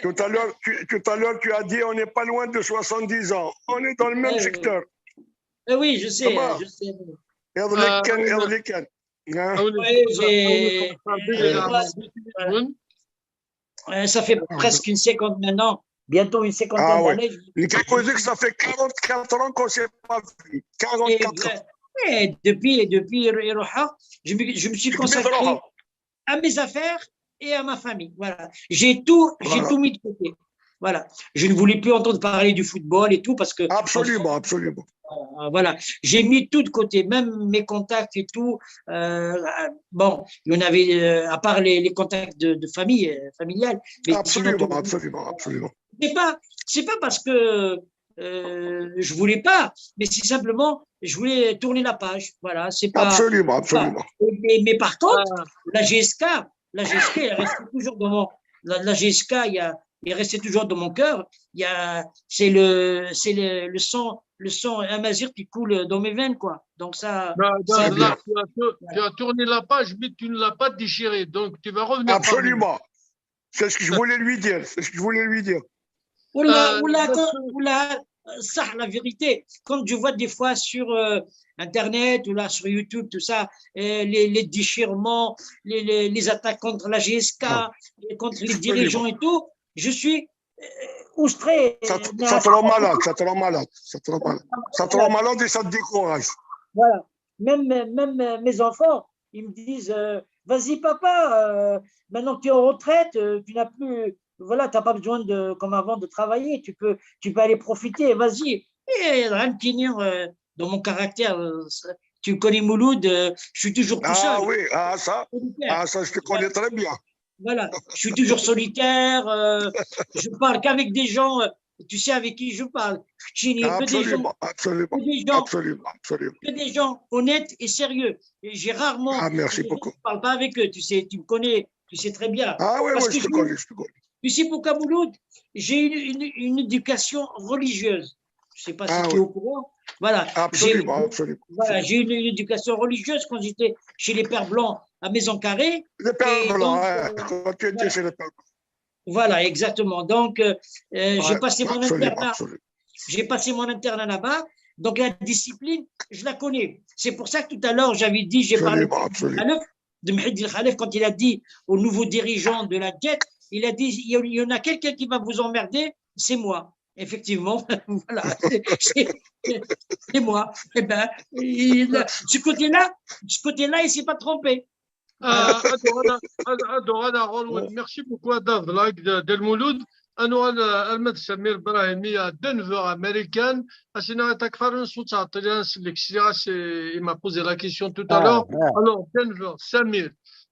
Tout à l'heure, tu, tout à l'heure, tu as dit on n'est pas loin de soixante-dix ans. On est dans le même Ouais, secteur. Euh, oui, je sais, Comment je sais. يضلك كان يضلك كان. Hein? أو Ouais, j'ai- نتفكر بيه euh, عام ألفين. Euh, ça fait presque une cinquante maintenant, bientôt une cinquantaine Ah ouais. d'années. اللي كيقول لك ça fait quarante-quatre ans qu'on s'est pas vu. Et, quarante-quatre ans. euh, et depuis, et depuis Roha, je me, je me suis Depuis consacré Roha. à mes affaires et à ma famille. Voilà. J'ai tout, j'ai Voilà. tout mis de côté. Voilà. Je ne voulais plus entendre parler du football et tout parce que Absolument, absolument. Euh, voilà, j'ai mis tout de côté, même mes contacts et tout. Euh, euh, bon, il y en avait, euh, à part les, les contacts de, de famille, euh, familiale. Mais sinon, Absolument, tout- absolument, absolument. C'est pas, c'est pas parce que euh, je voulais pas, mais c'est simplement, je voulais tourner la page. Voilà, c'est pas. Absolument, absolument. Et- mais, mais par contre, la G S K, la G S K, elle reste toujours dans mon, la, la G S K, il y a, il est resté toujours dans mon cœur. Il y a, c'est le, c'est le, le sang, le sang amazigh qui coule dans mes veines, quoi. Donc ça, Bah, ça, Dave, là, tu as, tou- tu as tourné la page, mais tu ne l'as pas déchirée. Donc, tu vas revenir parmi nous. Absolument. C'est ce que je voulais lui dire. C'est ce que je voulais lui dire. ولا Euh, ولا parce ولا صح, la vérité, quand je vois des fois sur euh, internet ou là sur YouTube, tout ça, euh, les, les déchirements, les, les, les attaques contre la G S K, et contre les dirigeants et tout, je suis euh, outré. Ça, Mais ça à te rend chaque malade, fois- ça te rend malade, ça te rend malade. Ça te rend malade et ça te décourage. Voilà. Même, même euh, mes enfants, ils me disent euh, vas-y, papa, euh, maintenant que tu es en retraite, euh, tu n'as plus. Voilà, tu n'as pas besoin de, comme avant, de travailler. Tu peux, tu peux aller profiter. Vas-y. Et euh, dans mon caractère, euh, tu connais Mouloud, euh, je suis toujours tout seul. Ah oui, ah ça, Solitaire. Ah, ça, je te connais très bien. Voilà, je suis toujours solitaire. Euh, je parle qu'avec des gens. Euh, tu sais avec qui je parle. Je n'ai que des gens, Absolument, absolument, que des gens, absolument, absolument. Que des gens honnêtes et sérieux. Et j'ai rarement. Ah, merci Je beaucoup. Parle pas avec eux. Tu sais, tu me connais. Tu sais très bien. Ah oui, Parce oui, que je te je- connais, je te connais. Tu sais pourquoi, Mouloud ? J'ai une, une, une éducation religieuse. Je sais pas si Ah tu es oui. Au courant. Voilà. Absolument, J'ai- absolument. Voilà, j'ai eu une éducation religieuse quand j'étais chez les Pères Blancs à Maison Carrée. Les Pères Et Blancs, donc, hein, euh, quand tu étais voilà. Chez les Pères Blancs. Voilà, exactement. Donc, euh, euh, j'ai Ouais, passé mon absolument, internat. absolument. J'ai passé mon internat là-bas. Donc, la discipline, je la connais. C'est pour ça que tout à l'heure, j'avais dit, j'ai parlé Absolument, absolument. Khalef, de Mehdi Khalef, quand il a dit aux nouveaux dirigeants de la Jet, il a dit, il y en- il y en a quelqu'un qui va vous emmerder, c'est moi. Effectivement, voilà, c'est- c'est c'est moi. Eh ben, il- ce côté-là, ce côté-là, il s'est pas trompé. آه، هادو انا هادو انا غولوين. Merci beaucoup à Dave, like de, de Mouloud. انا انا المد سمير ابراهيمي دنفر امريكان. اسينا تكفر نسو تعطي لنا سلك سي سي. Il m'a posé la question tout à l'heure. Alors, Denver, Samir,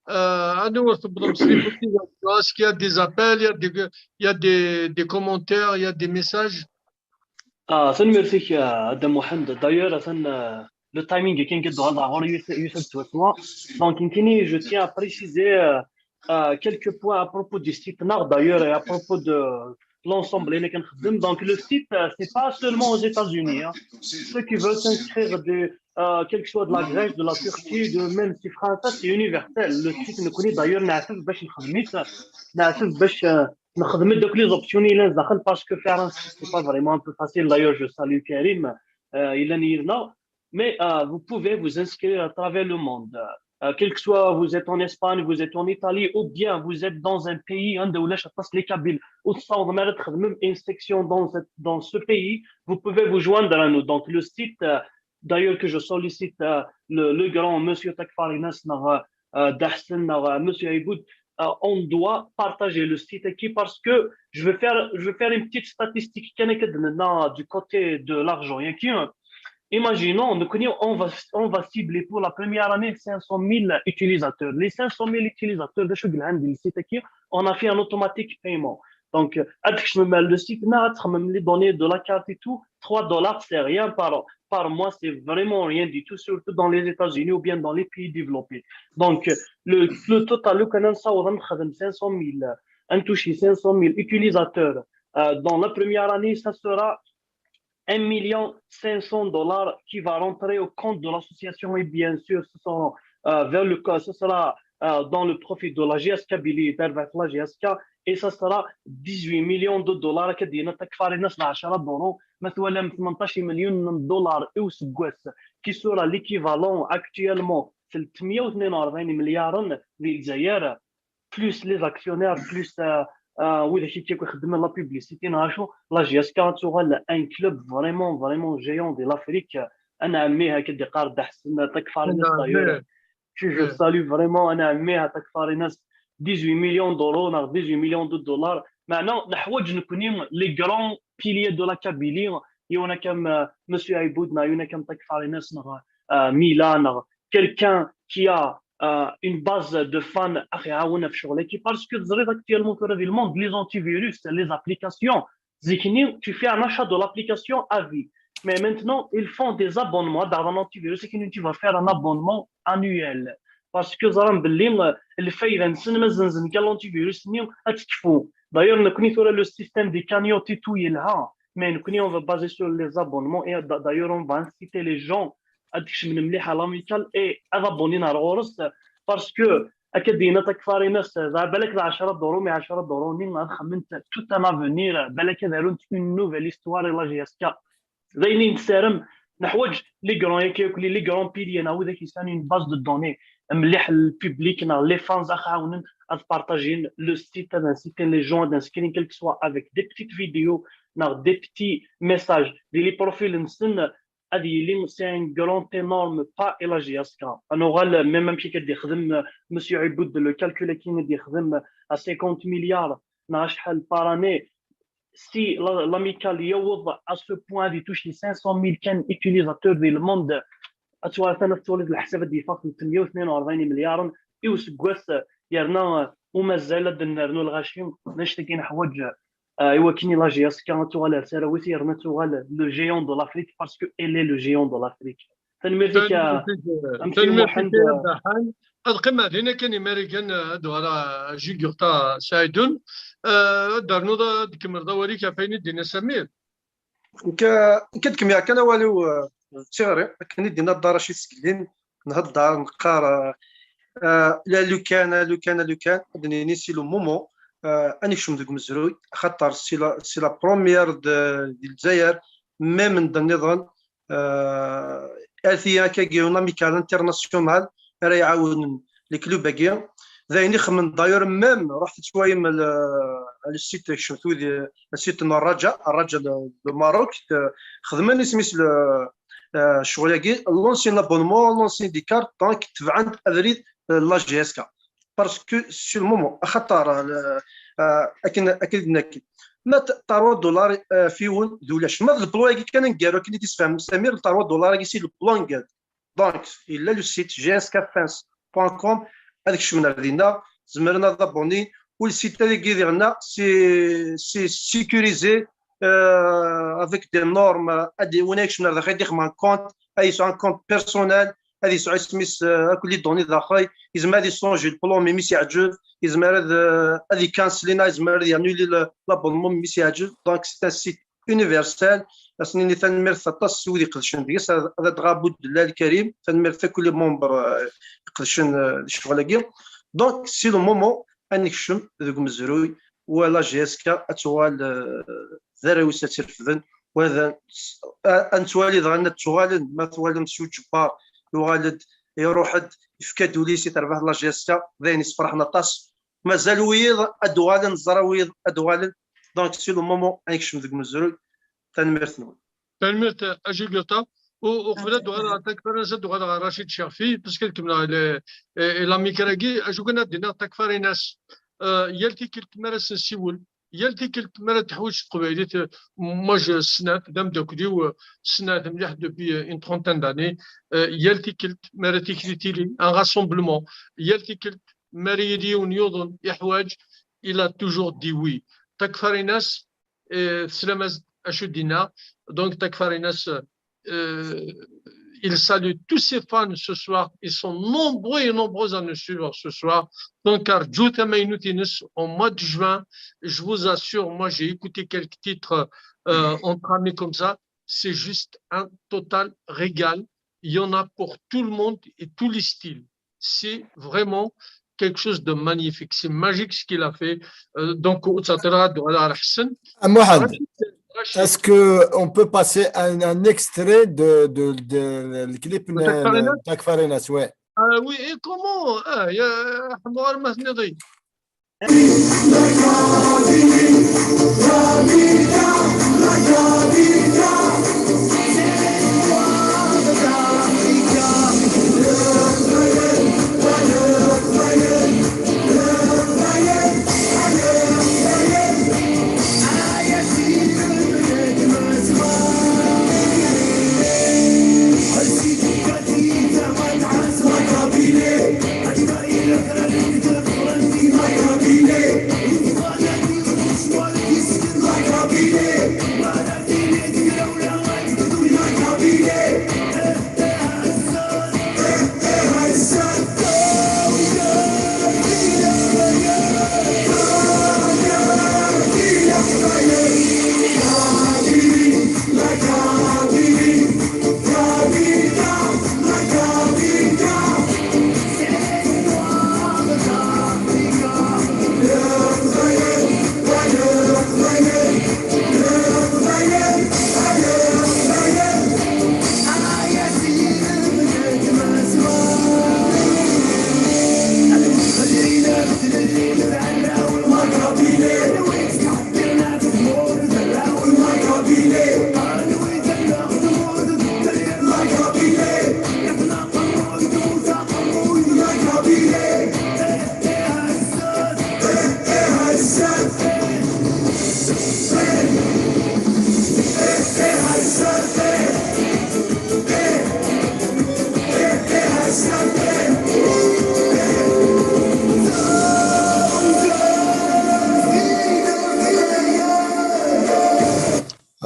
euh, à nous, est-ce qu'il y a des appels, il y a des, il y a des, des commentaires, il y a des messages ? Ah, ça merci, euh, Adam Mohamed. D'ailleurs, euh, le timing est كاين كدو هضره غور يوسف توسوا. Donc, يمكن, je tiens à préciser euh, euh, quelques points à propos du site ناغ, d'ailleurs, et à propos de l'ensemble اللي كنخدم. Donc, le site, euh, c'est pas seulement aux États-Unis, hein. Ceux qui veulent s'inscrire de, euh, quel que soit de la Grèce, de la Turquie, de même si France, c'est universel. Le site نكوني, d'ailleurs, نعرف باش نخدمي, نعرف باش, euh, نخدم دوك les options اللي داخل, parce que faire un site, c'est pas vraiment un peu facile. D'ailleurs, je salue Karim, euh, il est là. Mais euh, vous pouvez vous inscrire à travers le monde. Euh, quel que soit, vous êtes en Espagne, vous êtes en Italie, ou bien vous êtes dans un pays, hein, de les Kabyles, ou même une section dans, cette, dans ce pays, vous pouvez vous joindre à nous. Donc, le site, euh, d'ailleurs, que je sollicite euh, le, le grand monsieur Takfarinas, euh, Dahsen, euh, monsieur Aiboud, euh, on doit partager le site qui, parce que je vais faire, je vais faire une petite statistique كان كدنا du côté de l'argent. Il y a qui, hein, Imaginons, nous, on va, on va cibler pour la première année cinq cent mille utilisateurs. Les cinq cent mille utilisateurs, de ce que le site, on a fait un automatique paiement. Donc, euh, avec le site, on a les données de la carte et tout, trois dollars, c'est rien par, par mois, c'est vraiment rien du tout, surtout dans les États-Unis ou bien dans les pays développés. Donc, euh, le, le total, le canal, ça, on a cinq cent mille, un touché cinq cent mille utilisateurs. Euh, dans la première année, ça sera un million cinq cents dollars qui va rentrer au compte de l'association et bien sûr, ce sera, euh, vers le, ce sera euh, dans le profit de la G S K Billy, vers la G S K, et ça sera dix-huit millions de dollars كدينا تكفاريناس عشرة دورو مثلا ثمنطاش مليون دولار او سكواس qui sera l'équivalent actuellement ثلاثمية وثنين وأربعين مليار ديال الجزائر plus les actionnaires plus euh, euh, وإذا كي كيكون خدمنا la publicité نعرفوا la G S K تغال un club vraiment vraiment géant de l'Afrique. أنا عميها كدي قارد حسن تكفاريناس d'ailleurs je, je salue vraiment أنا عميها تكفاريناس dix-huit millions d'euros ناغ dix-huit millions de dollars. معنا نحوج نكوني les grands piliers de la Kabylie يونا كم monsieur Aiboud نا يونا كم تكفاريناس نغ ميلا نغ quelqu'un qui a euh, une base de fans اخي عاونا في شغلك parce que تزريد actuellement في هذا le monde les antivirus les applications زيكني tu fais un achat de l'application à vie. Mais maintenant, ils font des abonnements. Dans un antivirus, c'est que tu vas faire un abonnement annuel. Parce que زران باللي الفايدة نسن ما زنزن كان l'antivirus نيو اتكفو. D'ailleurs, نكوني ثورة le système des cagnottes et tout يلها. Mais نكوني on va baser sur les abonnements et d'ailleurs on va inciter les gens à تكشم مليحة l'amicale et à abonner نهار غورس parce que اكدينا تكفاريناس بالك عشرة دورو mais عشرة دورو نين غنخمن tout un avenir بالك دارون une nouvelle histoire la G S K. داينين نسارم نحوج les grands équipes les grands piliers نعاود كيسان une base de données مليح لل public نا les fans اخ عاونن اد partager le site اد inciter les gens اد inscrire quel que soit avec des petites vidéos نا des petits messages دي les profils نسن اد يلي c'est un grand énorme pas et la G S K. انا غال même امشي كدي خدم monsieur Aiboud le calcul كي دي خدم à cinquante milliards نا شحال par année si l'amicale يوض à ce point دي touche les cinq cent mille كان utilisateurs دي le monde اتوالثنا تولد الحساب دي فاق ثلاثمية وثنين وأربعين مليار ايو سكواس يرنا ومازال دنرنو الغاشي نشتكي نحوج ايوا كيني la G S K تغال سراويت يرنا تغال le géant de l'Afrique parce que elle est le géant de l'Afrique. تنميرتك امشي محمد. القيمة هذينا كان امريكان هادو على جيجوتا سايدون. دارنو دكمل ضواريك فين دينا سمير. كدكميا كان والو تيغري كان دينا الدار شي سكلين نهضر نقار. لا لو كان لو كان لو كان دنيني c'est le moment. اني شم ديك مزروي خاطر c'est la c'est la première ديال الجزائر même من النظام. آه، اثيا كاكيو لاميكال انترناسيونال راه يعاون لي كلوب هاكيا. داين يخمن داير ميم رحت شويه من السيت شفتو السيت الرجاء الرجاء الماروك. خدمني سميت الشغل هاكي لونسين لابونمون لونسين دي كارت دونك تبعت افريد لا جي اس كا. باسكو سو المومون خاطر اكن اكن ناكي ما تاروا دولار فيون دولاش ما البلوان كان نقارو كي تسفهم سمير تاروا دولار كي سي البلوان قال. دونك الا لو سيت جي اس كا فانس بوان كوم هذاك الشمن ردينا زمرنا دابوني والسيت هذاك يديرنا سي سي سيكوريزي افيك دي نورم ادي وناك شمن هذا خيدي خمان كونت اي سو ان كونت بيرسونيل هذه يسعى سميس كل دوني داخل يزمر هذه يسونجي البلون مي ميس يعجب يزمر هذه هذه كانسلينا يزمر هذه يانولي لابونمون مي ميس يعجب. دونك سي ان سيت يونيفرسال. اسنيني تنميرت اطاس سودي قدشن ديس هذا دغابو دلال كريم تنميرت كل ممبر قدشن الشغل هاكي. دونك سي لو مومون انكشم ذوك مزروي ولا جي اس كا اتوال ذراوي ساترفدن وهذا انتوالي دغا نتوالن ما توالن سو جبار يوغالد يروحد يفكا دوليسي تربح لا جي اس كا داين يسفرحنا طاس مازال ويض ادوالن زرا ويض ادوالن. دونك سي لو مومون انكشم ذوك مزروي. تنميرت نون. تنميرت اجي قلتا وقبل دوغا تكبر نزل دوغا رشيد شافي باسكو كمنا لا ميكراكي اجو كنا دينا تكفاري ناس. يالتي كلت مارس نسيول yal tikkelt mi ara teḥwiǧ teqbaylit, moi je, snat d ameddakel-iw, snat mliḥ depuis une trentaine d'années, yal tikkelt mi ara tikli tili un rassemblement, yal tikkelt mi ara yili yiwen yuḍen iḥwaǧ, il a toujours dit oui. Takfarinas, teslam-as-d acu d-yenna. Donc Takfarinas, il salue tous ses fans ce soir. Ils sont nombreux et nombreuses à nous suivre ce soir. Donc, car Joe Tamaynutines, au mois de juin, je vous assure, moi, j'ai écouté quelques titres euh, entre amis comme ça. C'est juste un total régal. Il y en a pour tout le monde et tous les styles. C'est vraiment quelque chose de magnifique. C'est magique ce qu'il a fait. Euh, donc, Mohamed, est-ce qu'on peut passer un, un extrait de, de, de, de clip de Takfarinas? Ouais. Ah oui, et comment? Ah, il y a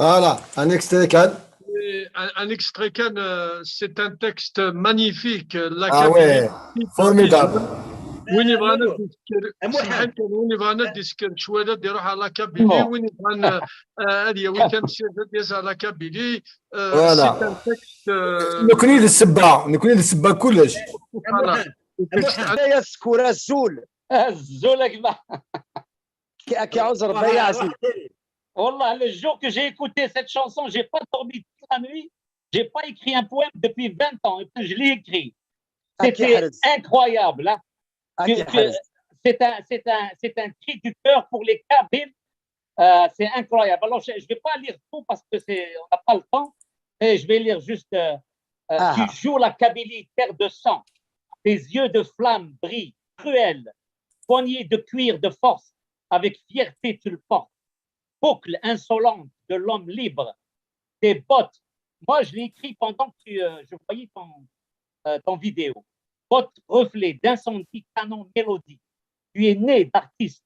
Voilà, un extrait كان. Un, un extrait كان, euh, c'est un texte magnifique. La Ah ouais, formidable. وين يبغانا يسكر سمحت وين يبغانا يسكر شويه يروح على la Kabylie وين يبغانا هذه وين تمشي يزعل la Kabylie. Voilà. C'est un texte. نكوني للسبه نكوني للسبه كلش. يا سكور الزول. الزول كما كيعوز ربي يعزيز. والله le jour que j'ai écouté cette chanson, j'ai pas dormi toute la nuit. J'ai pas écrit un poème depuis vingt ans et puis je l'ai écrit. C'était incroyable. Hein. C'est un, c'est un, c'est un cri du cœur pour les Kabyles. Euh, c'est incroyable. Alors, je ne vais pas lire tout parce que c'est, on n'a pas le temps. Et je vais lire juste euh, euh, Tu joues la Kabylie, terre de sang. Tes yeux de flamme brillent, cruel. Poignée de cuir de force, avec fierté tu le portes. Boucle insolente de l'homme libre. Tes bottes. Moi, je l'ai écrit pendant que tu, euh, je voyais ton, euh, ton vidéo. Bottes reflet d'incendie, canon mélodie. Tu es né d'artiste.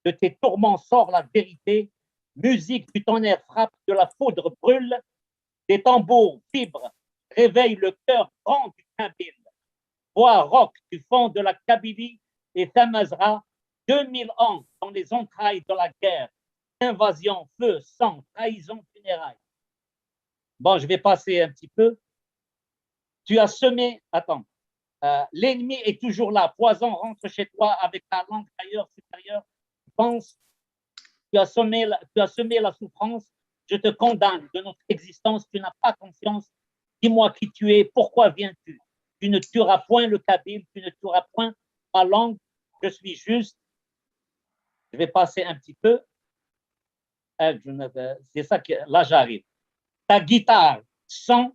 De tes tourments sort la vérité. Musique du tonnerre frappe, de la foudre brûle. Des tambours vibrent, réveille le cœur grand du Kabyle. Voix rauque du fond de la Kabylie et Tamazra, deux mille ans dans les entrailles de la guerre. Invasion, feu, sang, trahison, funérailles. Bon, je vais passer un petit peu. Tu as semé, attends, euh, l'ennemi est toujours là. Poison rentre chez toi avec ta langue d'ailleurs supérieure. Tu penses, tu as semé, la, tu as semé la souffrance. Je te condamne de notre existence. Tu n'as pas conscience. Dis-moi qui tu es. Pourquoi viens-tu? Tu ne tueras point le Kabyle. Tu ne tueras point ma langue. Je suis juste. Je vais passer un petit peu. C'est ça que là j'arrive. Ta guitare, sang,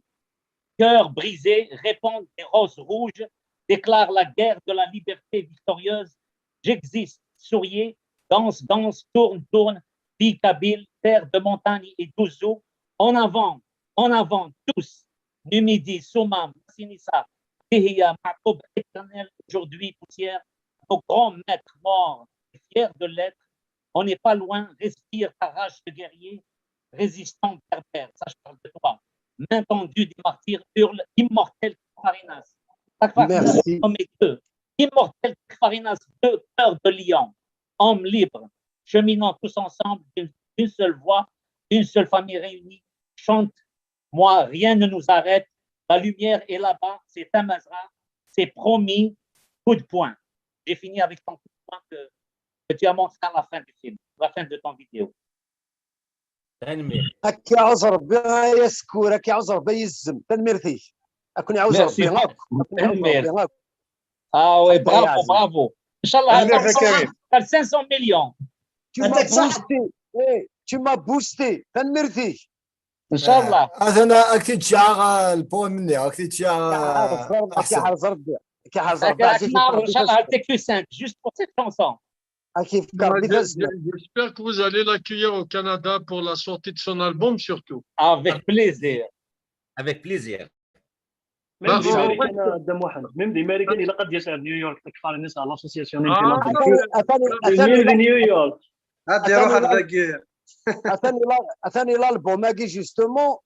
cœur brisé, répand des roses rouges, déclare la guerre de la liberté victorieuse. J'existe, souriez, danse, danse, tourne, tourne, fille kabyle, terre de montagne et d'ouzou. En avant, en avant, tous. Numidie, Soumam, Massinissa, Dihia, Makoub, éternel, aujourd'hui poussière, nos grands maîtres morts, fiers de l'être, on n'est pas loin, respire ta rage de guerrier, résistant berbère, ça je parle de toi. Main tendue des martyrs hurle immortel Farinas. Merci. Homme et deux. Immortel Farinas, deux cœurs de lion, homme libre, cheminant tous ensemble d'une seule voix, d'une seule famille réunie, chante, moi, rien ne nous arrête, la lumière est là-bas, c'est Tamazra, c'est promis, coup de poing. J'ai fini avec ton coup de poing que, que tu as montré à la fin du film, la fin de ton vidéo. Ad k-iɛuzz Rebbi ay askur, ad k-iɛuzz Rebbi ay izzem. Tanemmirt-ik. Ad ken-iɛuzz Rebbi akk. Ah oui, bravo, bravo. Inchallah, cinq cents millions. Tu m'as boosté. Eh, tu m'as boosté. Tanemmirt-ik. Inchallah. Atan ad k-id-ččaɣ lpoème-nni, ad k-id-ččaɣ. Ad k-iḥrez Rebbi. Ad k-iḥrez Rebbi. Inchallah, T Q cinq, juste pour cette chanson. Ad k-ifk Rebbi tazzla. J'espère que vous allez l'accueillir au Canada pour la sortie de son album surtout. Avec plaisir. Avec plaisir. Même des Américains, Dda Muḥend. Même des Américains, il a dit à New York, تكفارنس à l'association atan atan New York. Ad iruḥ ar dagi. Atan l'album-agi, justement,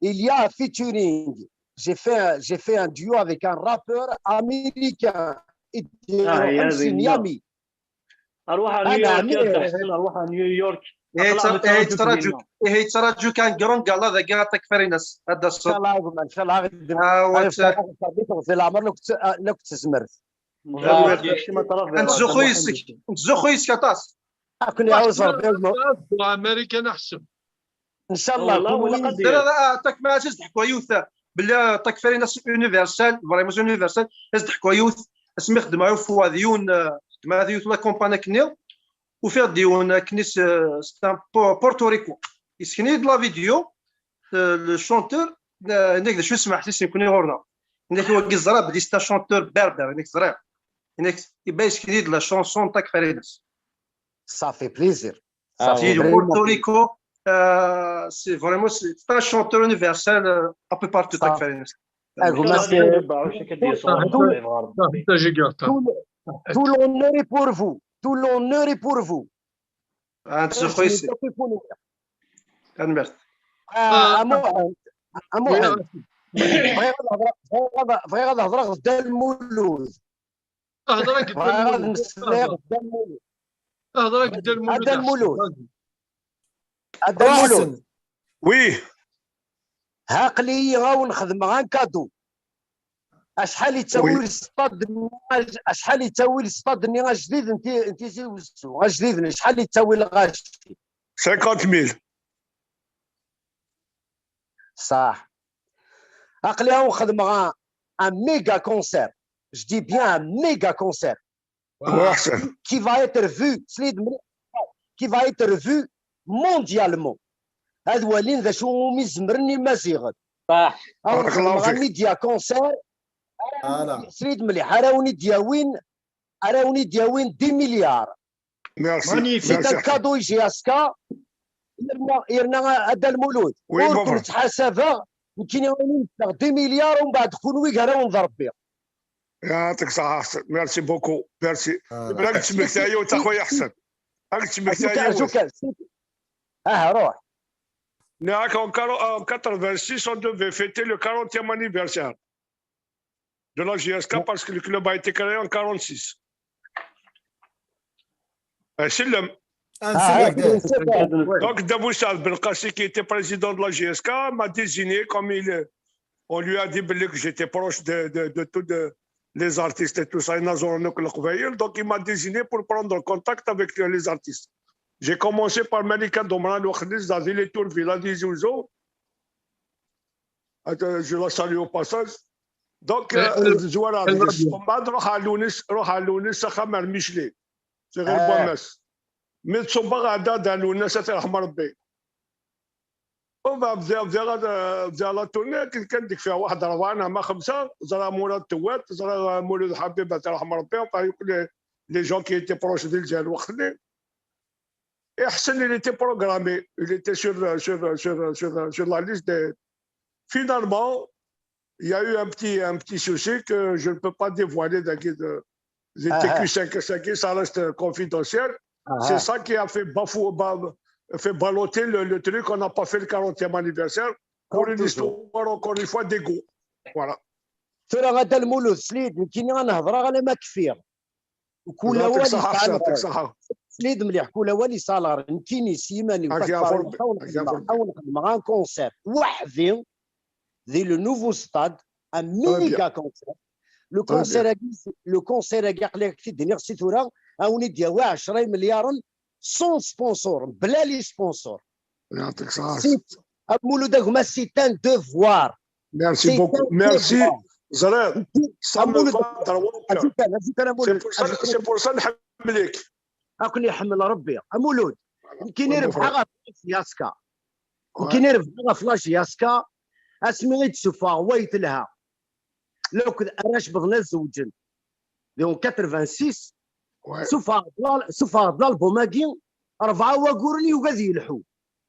il y a un featuring. J'ai fait, j'ai fait un duo avec un rappeur américain. Il est Ah, Miami. أرواح New York يا تحسن، أرواح New York. Yettṛaǧu kan Grungal ad agaɣ takfarinas. Ad d-aseḍ. Inchallah, inchallah. Di leɛmer la k-tezmert. Nettzuxxu yes-k, nettzuxxu yes-k aṭas. Ad ken-iɛuzz Rebbi. Américain aḥseb. Inchallah. Takfarinas ad d-ḥkuɣ yiwet belli takfarinas universal, vraiment universal, ad d-ḥkuɣ yiwet asmi xeddmeɣ ɣef waḍ yiwen, xeddmeɣ yiwet la campagne akken-nni, ufiɣ-d yiwen akken-is, c'est un Porto Rico. Yessken-iyi-d la vidéo, le chanteur, yenna-k d acu smaḥ-is nekkni ɣur-neɣ. Yenna-k wagi ẓriɣ belli c'est un chanteur berbère, yenna-k ẓriɣ. Yenna-k iba yessken-iyi-d la chanson n takfarinas. Ça fait plaisir. Porto Rico, c'est vraiment c'est un chanteur universel un peu partout takfarinas. Agma, tout l'honneur est pour vous. Tout l'honneur est pour vous. Ad nettzuxxu yes-k. Tanemmirt. A Muḥend, a Muḥend, bɣiɣ ad hedreɣ, bɣiɣ ad hedreɣ d Dda Lmulud. Hder akked Dda Lmulud. Bɣiɣ ad mmeslayeɣ d Dda Lmulud. Hder akked Dda Lmulud. A Dda Lmulud. A Dda Lmulud. Oui. Aql-iyi a wen-xedmeɣ un cadeau. Acḥal yettawi lsṭad-nni, acḥal yettawi lsṭad-nni ajdid n Tizi Wezzu, ajdid, acḥal yettawi lɣaci? Cinquante mille. Ṣaḥ. Aql-i a wen-xedmeɣ un méga concert. Je dis bien un méga concert. Qui va être vu, qui va être vu mondialement. Ad walin d acu umi zemren Imaziɣen. Ad wen-xedmeɣ un méga concert. Srid mliḥ, ara wen-id-yawin, ara wen-id-yawin dix milliards. C'est un cadeau i J S K. Yerna, yerna a Dda Lmulud, ur ken-ttḥasabeɣ, nekkini a wen-d-fkeɣ dix milliards, umbeɛd kunwi gar-awen d Rebbi. Yeɛṭik ṣṣeḥḥa Ḥsen. Merci beaucoup. Merci. Ad k-ttmektiɣ yiwet a xuya Ḥsen. Ad k-ttmektiɣ yiwet. Aha, ruḥ. En quatre-vingt-six, on devait fêter le quarantième anniversaire de la J S K parce que le club a été créé en quarante-six. Donc, Dabou Saad Belkassi, qui était président de la J S K, m'a désigné comme il est. On lui a dit que j'étais proche de, de, de tous les artistes et tout ça. Donc, il m'a désigné pour prendre contact avec les artistes. J'ai commencé par Malika Domran, Loukhlis, Zadili Tourville, Adi Zouzo. Je la salue au passage. Donc, Zouara, on m'a dit, روح على لونس، أخا مار ميشلي. C'est غير بوماس. Mais تصبغ هذا دا لونس، يرحم ربي. ومن بعد بدينا، بدينا، بدينا la tournée، كان، كان ديك فيها واحد ربعة، ما خمسة، زرا مراد توات، زرا مولود حبيب، الله يرحم ربي، وقال يقول لي les gens qui étaient proches de الجهة الوقت اللي Et Hassan, il était programmé. Il était sur, sur, sur, sur, sur la liste des. Finalement, il y a eu un petit, un petit souci que je ne peux pas dévoiler dans de, les T Q cinq cinq, ça reste confidentiel. C'est ça qui a fait bafouer, ba- fait balloter le, le truc. On n'a pas fait le quarantième anniversaire pour une histoire, encore une fois, d'ego. Voilà. Tura a Dda Lmulud, slid, nekkini ad nehḍreɣ alamma kfiɣ. Kul awal yesɛa lɣerḍ. Slid mliḥ, kul awal yesɛa lɣerḍ. Nekkini s yiman-iw, ad nexdmeɣ un concert weḥd-i di le nouveau stade, un méga concert. Le concert, le concert-agi, aql-ak t-id-nniɣ si tura, a wen-id-yawi ɛecra imelyaren sans sponsor, bla les sponsors. يعطيك الصحة. Amulud a gma, c'est un devoir. Merci beaucoup. Merci. Ẓriɣ. Ça me va droit au cœur. C'est pour ça, c'est pour ça نحملك. Ad ken-iḥemmel Rebbi. Amulud, nekkini rebḥeɣ ɣef la J S K. Nekkini rebḥeɣ ɣef la J S K asmi i d-sufɣeɣ way telha. Lakked arrac bḍen ad zewǧen. Donc quatre-vingt-six, sufɣeɣ-d l'album-agi, rebɛa waguren yugi ad yelḥu.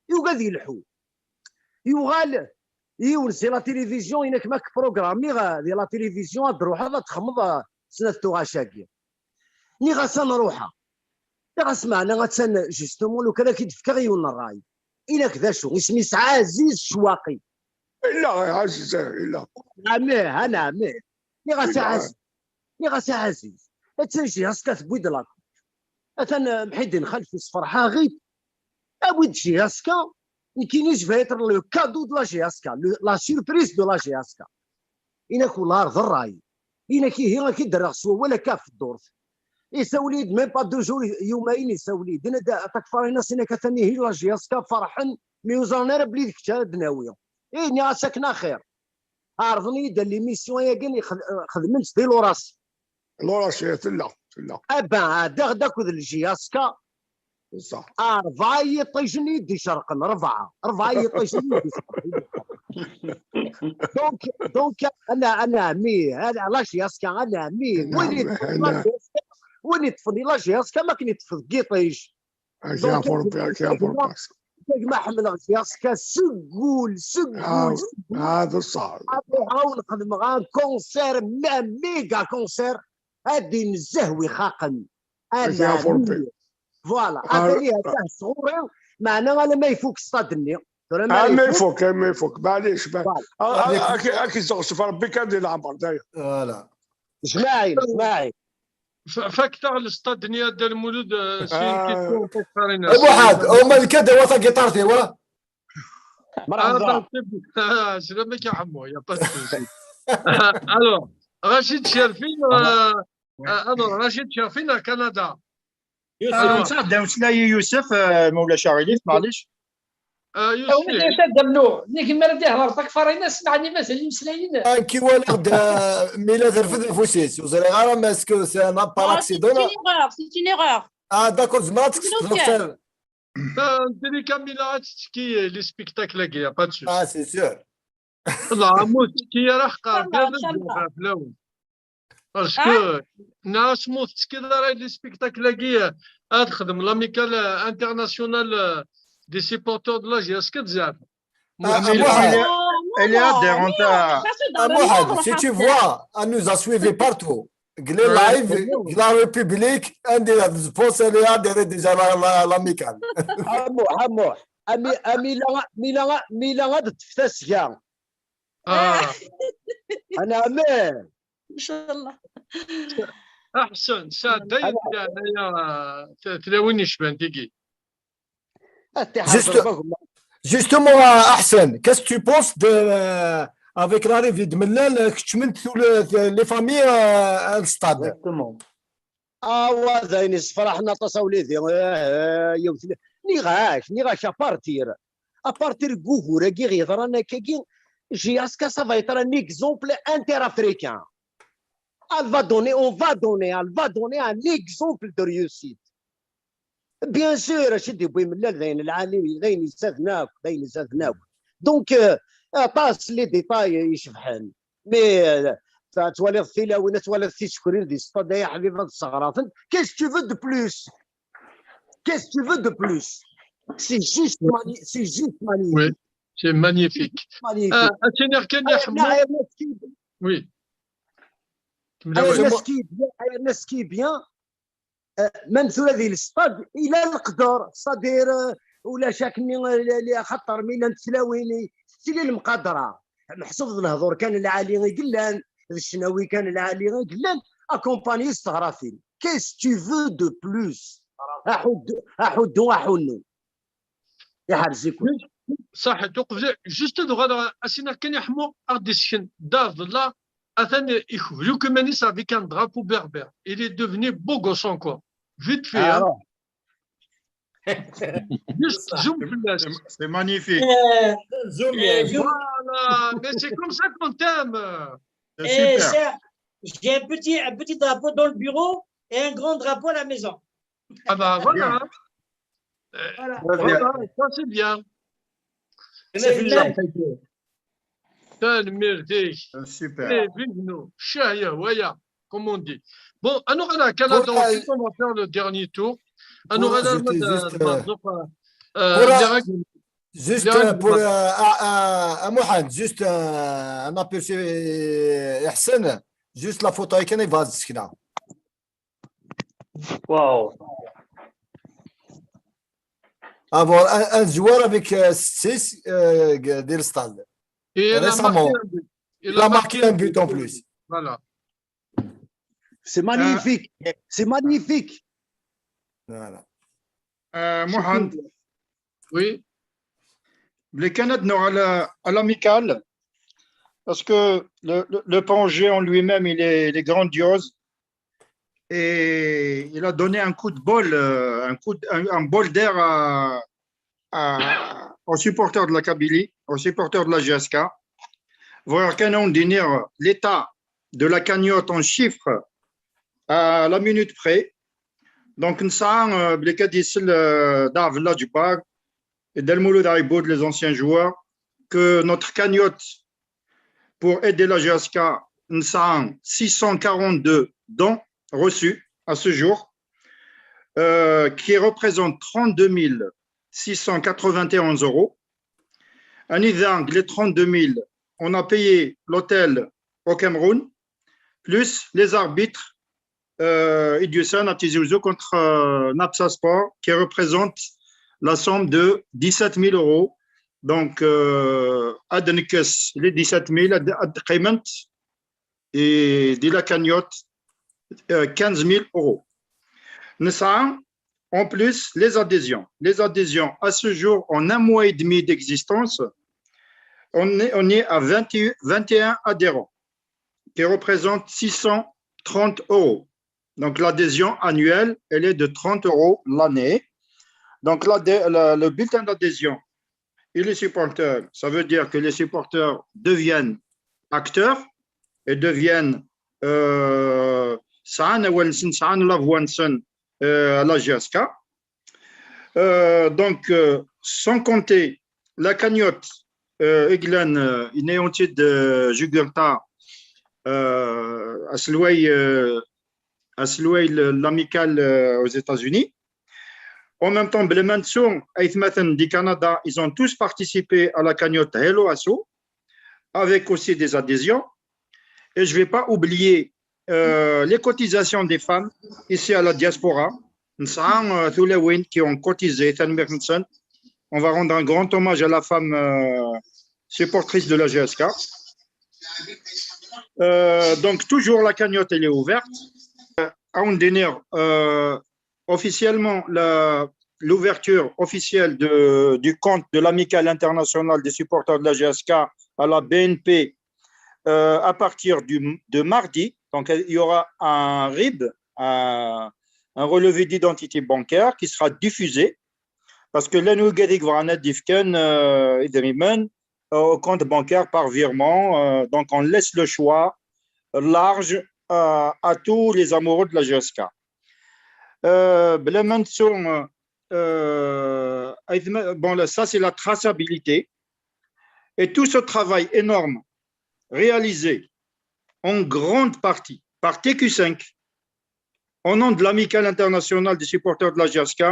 Yugi ad yelḥu. Yuɣal yiwen si la télévision, inak ma k-programmiɣ di la télévision ad d-truḥeḍ ad txedmeḍ snat tuɣac-agi. Nniɣ-as ad nruḥeɣ. Nniɣ-as meɛna attan justement lukan ad k-id-fkeɣ yiwen n ṛṛay. Inak d acu? Isem-is Ɛaziz Ccwaqi. Illa Ɛaziz, illa. Amih, ana amih. Nniɣ-as a Ɛaziz. Nniɣ-as a Ɛaziz. Attan J S K tewwi-d la coupe. Atan Mḥidin Xalfi sferḥeɣ-it. Awi-d J S K. Nekkini je vais être le cadeau de la J S K, la surprise de la J S K. Inak wellah d ṛṛay. Inak ihi ad k-id-rreɣ s wawal akka ɣef ddurt. Isawel-iyi-d même pas deux jours, yumayen isawel-iyi-d. Yenna-d aṭakfarinas inak atan ihi la J S K ferḥen mi ur ẓran ara belli d kečč ara d-nawi. Ih, nniɣ-as akken axir. Ɛerḍen-iyi-d l'émission-agi xedmen-tt di Loras. Loras, tella, tella. Aba, ɛeddaɣ-d akked le J S K. Rebɛa yiṭijen i d-icerqen, rebɛa, rebɛa yiṭijen i d-icerqen. Donc, donc, ana, ana ɛemmi, la J S K, ana ɛemmi, win yeṭṭfen la J S K, win yeṭṭfen la J S K, ma akken yeṭṭef deg yiṭij. Ak yaɛfu Rebbi, ak yaɛfu Rebbi. Gma ḥemmleɣ J S K seg wul, seg wul, seg wul. Ah, d ṣṣeḥ. Ad ruḥeɣ ad wen-xedmeɣ un concert, un méga concert, ad d-inezzeh wi xaqen. Ak yaɛfu Rebbi. Voilà, atan ihi atah sɣur-i, meɛna alamma ifuk ṣṣad-nni. Ama ifuk, ama ifuk, maɛlic. Ak izeɣzef Rebbi kan di leɛmer, dayem. Voilà. Jmaɛin, jmaɛin. Fakteɣ lestad-nni a Dda Lmulud. Muḥad, uma lkad wa tagiṭart-iw, wa? Merḥba. Slam-ik a Ḥemmu, y a pas de souci. Alors, Rachid Cherfi, alors, Rachid Cherfi neɣ Canada. Netta d ameslay i Yusef, ma ulac aɣilif, maɛlic. Yusef. Awi-d Dda Mlu, nnig mi ara d-ihḍer takfarinas, meɛni mazal imeslayen. Anki walaɣ-d mi la terfed afus-is, ur ẓriɣ ara ma est-ce que c'est un par accident. C'est une erreur, c'est une erreur. Ah, d'accord, zemreɣ ad tekkseḍ Nekkini Kamila ad tettekki les spectacles-agi, y a pas de souci. Ah, c'est sûr. Ẓra, ma ur tettekki ara, ḥqar kan ad d-wafeɣ fell-awen. Parce que neɣ asmi ur tettekkiḍ ara les spectacles-agi, ad xdem l'amicale internationale des supporters de la J S K, tzeɛfeḍ. Ah, Muḥad, si tu vois, elle nous a suivis partout. Deg les lives, deg la République, anda ad tbos, elle a adhéré déjà la, la, l'amicale. Amuḥ, amuḥ. Ami, ami la, mi la, mi la ad teṭṭef tasga. Ana amen. Inchallah. Aḥsen, sɛeddayen tlawin yecban tigi. Justement, Ahsen, qu'est-ce que tu penses de, euh, avec l'arrivée de Mellal, keččment les familles à le stade? Awa d ayen yessefraḥen aṭas a wlidi. Yiwet, nniɣ-ak, nniɣ-ak, à partir, à partir n wugur-agi yeḍran akkagi, J S K, ça va être un exemple interafricain. Elle va donner, on va donner, elle va donner un exemple de réussite. Bien sûr, acu d-yewwi Mellal d ayen lɛali, d ayen izaden akk, d ayen izaden akk. Donc, aṭas les détails icebḥen. Mais, euh, ad twaliḍ tilawin, ad twaliḍ tisekrin di stade, ay aḥbib, ad sseɣratent. Qu'est-ce que tu veux de plus? Qu'est-ce que tu veux de plus? C'est juste, mani- c'est juste magnifique. Oui, c'est magnifique. Magnifique. Ah, Attinerken Ayerna, Yahmo. ayerna ce qui est- Oui. ayerna ce qui est bien, ayerna ce qui est bien, euh, même tura di le stade, il a le qder, c'est-à-dire, euh, ulac akken, euh, li- li- axaṭer mi llant tlawin, tettili lemqadra. Meḥsub d lehdur kan lɛali i yellan, d ccnawi kan lɛali i yellan, accompagné s teɣrafin. Qu'est-ce que tu veux de plus? Aḥuddu, aḥuddu, aḥunnu. Iḥrez-iken. صح, donc, juste de voir Attinerken Yahmo, ad d-isken, d aḍla, atan ikbel akk iman-is avec un drapeau berbère. Il est devenu beau gosse encore. Vite fait, hein. Ah, Juste, zoom fell-as. C'est c'est magnifique. Euh, Zoom, euh, euh, je- Voilà, mais c'est comme ça qu'on t'aime. C'est eh, super. Serge, j'ai un petit, un petit drapeau dans le bureau et un grand drapeau à la maison. Ah bah voilà. Voilà. Voilà, ça c'est bien. C'est le même. Tanemmirt-ik. C'est super. Eh, vivno, ccah yehwa-ya, comme on dit. Bon, à nous, à Canada, Pour, euh, ensuite, on va faire le dernier tour. À pour nous, ajouter juste, euh, euh, pour, les euh, règles. Juste Bien, euh, pour bien. euh, à, à, à Mohamed, juste euh, un aperçu, euh, Ihsen, juste la photo avec un Evaz. Wow. Avoir un, un joueur avec euh, six euh, des stades. Et il a Récemment. marqué un but. Il a marqué un but en plus. Voilà. C'est magnifique. C'est magnifique. Voilà. Euh, Mohamed, Oui. les Canadiens à la- à l'amicale, parce que le, le, le projet en lui-même, il est, il est grandiose. Et il a donné un coup de bol, euh, un, coup de- un, un bol d'air à, à- aux supporters de la Kabylie, aux supporters de la J S K. Voir qu'on dîner l'état de la cagnotte en chiffres à la minute près. Donc, nous savons, euh, بلي كان يسال, euh, Dave Lajbag et Del Mouloud Aiboud, les anciens joueurs, que notre cagnotte pour aider la J S K, nous savons six cent quarante-deux dons reçus à ce jour, euh, qui représente trente-deux mille six cent quatre-vingt-onze euros. En Idangue, les trente-deux mille, on a payé l'hôtel au Cameroun, plus les arbitres, euh, et du Sen à Tizi Ouzou contre euh, Napsa Sport, qui représente la somme de dix-sept mille euros. Donc, euh, ad nkeṣṣ les dix-sept mille, ad, ad qqimemt, et de la cagnotte, euh, quinze mille euros. Nous avons en plus les adhésions. Les adhésions, à ce jour, en un mois et demi d'existence, on est, on est à vingt et un, vingt et un adhérents, qui représentent six cent trente euros. Donc, l'adhésion annuelle, elle est de trente euros l'année. Donc, l'adhé- la- le bulletin d'adhésion et les supporters, ça veut dire que les supporters deviennent acteurs et deviennent, euh, sɛan awal-nsen, sɛan la voix-nsen, euh, à la J S K. Euh, donc, euh, sans compter la cagnotte, euh, i yellan, euh, yenna-yawen-tt-id, euh, Jugurtha, euh, aselway, euh, aselway l- l'amicale, euh, aux États-Unis. En même temps, bla ma nettu, aytmaten du Canada, ils ont tous participé à la cagnotte Hello Asso, avec aussi des adhésions. Et je vais pas oublier, euh, les cotisations des femmes ici à la diaspora. Nous avons, euh, tulawin qui ont cotisé, tanemmirt-nsen. On va rendre un grand hommage à la femme, euh, supportrice de la J S K. Euh, donc, toujours la cagnotte, elle est ouverte. Euh, ad wen-d-iniɣ, euh, officiellement, la- l'ouverture officielle de- du compte de l'Amicale internationale des supporters de la J S K à la B N P, euh, à partir du, de mardi. Donc, il y aura un R I B, un, un relevé d'identité bancaire qui sera diffusé. Parce que là, nous avons euh, idrimen, euh, au compte bancaire par virement. Euh, donc, on laisse le choix large à, à tous les amoureux de la J S K. Euh, bla ma nettu, euh, euh, bon, là, ça, c'est la traçabilité. Et tout ce travail énorme réalisé en grande partie par T Q cinq, au nom de l'Amicale internationale des supporters de la J S K,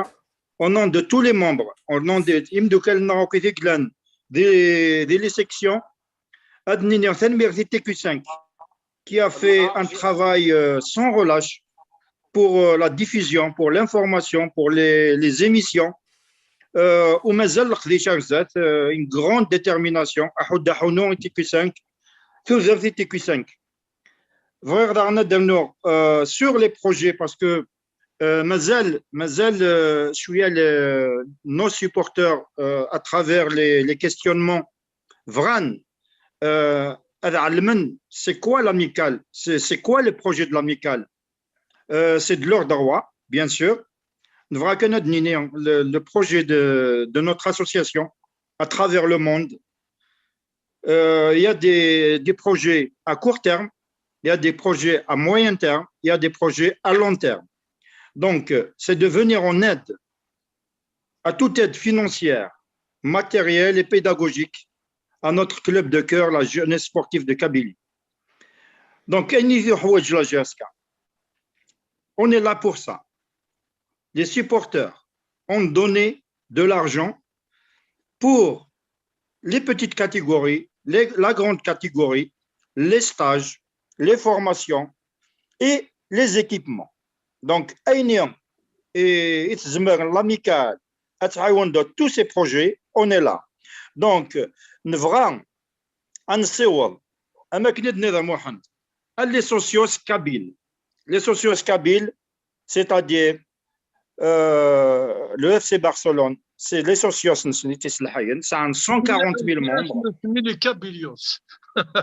au nom de tous les membres, au nom de imeddukal-nneɣ akk i t-yellan di, di les sections, ad d-nini tanemmirt i T Q cinq, qui a fait un travail, euh, sans relâche pour, euh, la diffusion, pour l'information, pour les, les émissions. Euh, u mazal leqdic ar zdat, euh, une grande détermination. Aḥuddu aḥunnu i T Q cinq, tudert i T Q cinq. Bɣiɣ daɣen ad d-rnuɣ, euh, sur les projets, parce que, euh, mazal, mazal, euh, cwiya le, nos supporters, euh, à travers les, les questionnements, bɣan, euh, ad ɛelmen c'est quoi l'Amicale, c'est, c'est quoi le projet de l'Amicale. Euh, c'est de leur droit, bien sûr. Nebɣa kan ad d-nini le, le projet de, de notre association à travers le monde. Euh, il y a des, des projets à court terme, il y a des projets à moyen terme, il y a des projets à long terme. Donc, euh, c'est de venir en aide à toute aide financière, matérielle et pédagogique à notre club de cœur, la jeunesse sportive de Kabylie. Donc, ayen i tuḥwaǧ la J S K, on est là pour ça. Les supporters ont donné de l'argent pour les petites catégories, les, la grande catégorie, les stages, les formations et les équipements. Donc, ayen i, i tezmer l'Amicale ad tɛawen dans tous ces projets, on est là. Donc, nebɣa ad nessiweḍ, am akken i d-nniḍ a Muḥend, à les socios kabyles. Les socios kabyles, c'est-à-dire, euh, le F C Barcelone, c'est les socios-nsen i tt-yesselḥayen, sɛan cent quarante mille membres. Les Kabylios.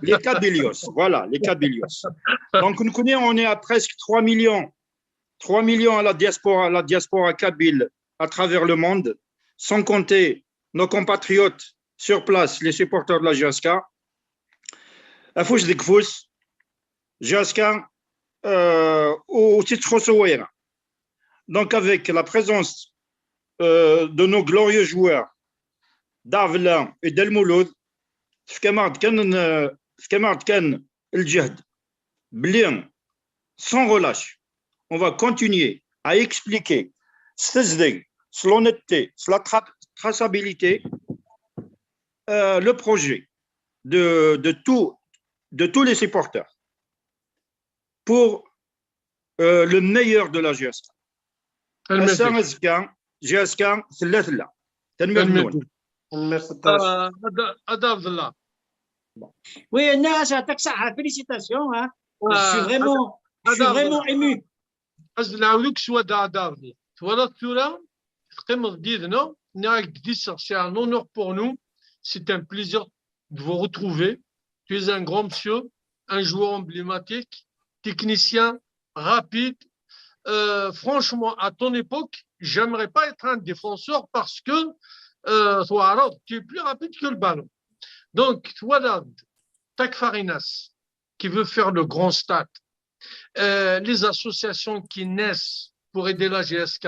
Les Kabylios, voilà, les Kabylios. Donc, nous connaissons, on est à presque trois millions, trois millions à la diaspora, la diaspora kabyle à travers le monde, sans compter nos compatriotes sur place, les supporters de la J S K. Afus deg ufus, J S K, euh, ur tt-yettxuṣṣu wayra. Donc, avec la présence, euh, de nos glorieux joueurs, Dda Ɛebla et Dda Lmulud, tefkam-aɣ-d kan, euh, tefkam-aɣ-d kan lǧehd belli, sans relâche, on va continuer à expliquer s tezdeg, s l'honnêteté, s la tra-, traçabilité, euh, le projet de, de tout, de tous les supporters pour, euh, le meilleur de la J S K. Ass-a, azekka, J S K tella, tella. Tanemmirt-nwen. Tanemmirt. Euh, Ada, Ada Abdallah. Oui, Anas, aṭak saḥa, félicitations, hein. Je suis Euh, vraiment, je suis Ada vraiment Abdallah. Ému. Ad nɛawed akk s wadda Ada Abdallah. Twalaḍ tura, teqqimeḍ-d yid-neɣ, nniɣ-ak-d d iseɣ, c'est un honneur pour nous, c'est un plaisir de vous retrouver. Tu es un grand monsieur, un joueur emblématique, technicien, rapide. Euh, franchement, à ton époque, j'aimerais pas être un défenseur parce que, euh, tu es plus rapide que le ballon. Donc, voilà, Takfarinas, qui veut faire le grand stade, euh, les associations qui naissent pour aider la J S K.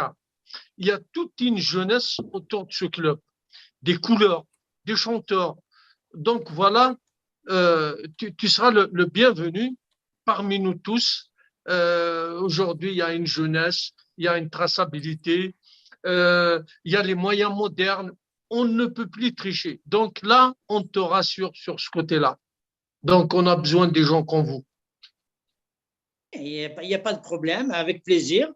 Il y a toute une jeunesse autour de ce club, des couleurs, des chanteurs. Donc voilà, euh, tu, tu seras le, le bienvenu parmi nous tous. Euh, aujourd'hui, il y a une jeunesse, il y a une traçabilité, euh, il y a les moyens modernes. On ne peut plus tricher. Donc là, on te rassure sur ce côté-là. Donc, on a besoin des gens comme vous. Il n'y a, pas- il y a pas de problème, avec plaisir.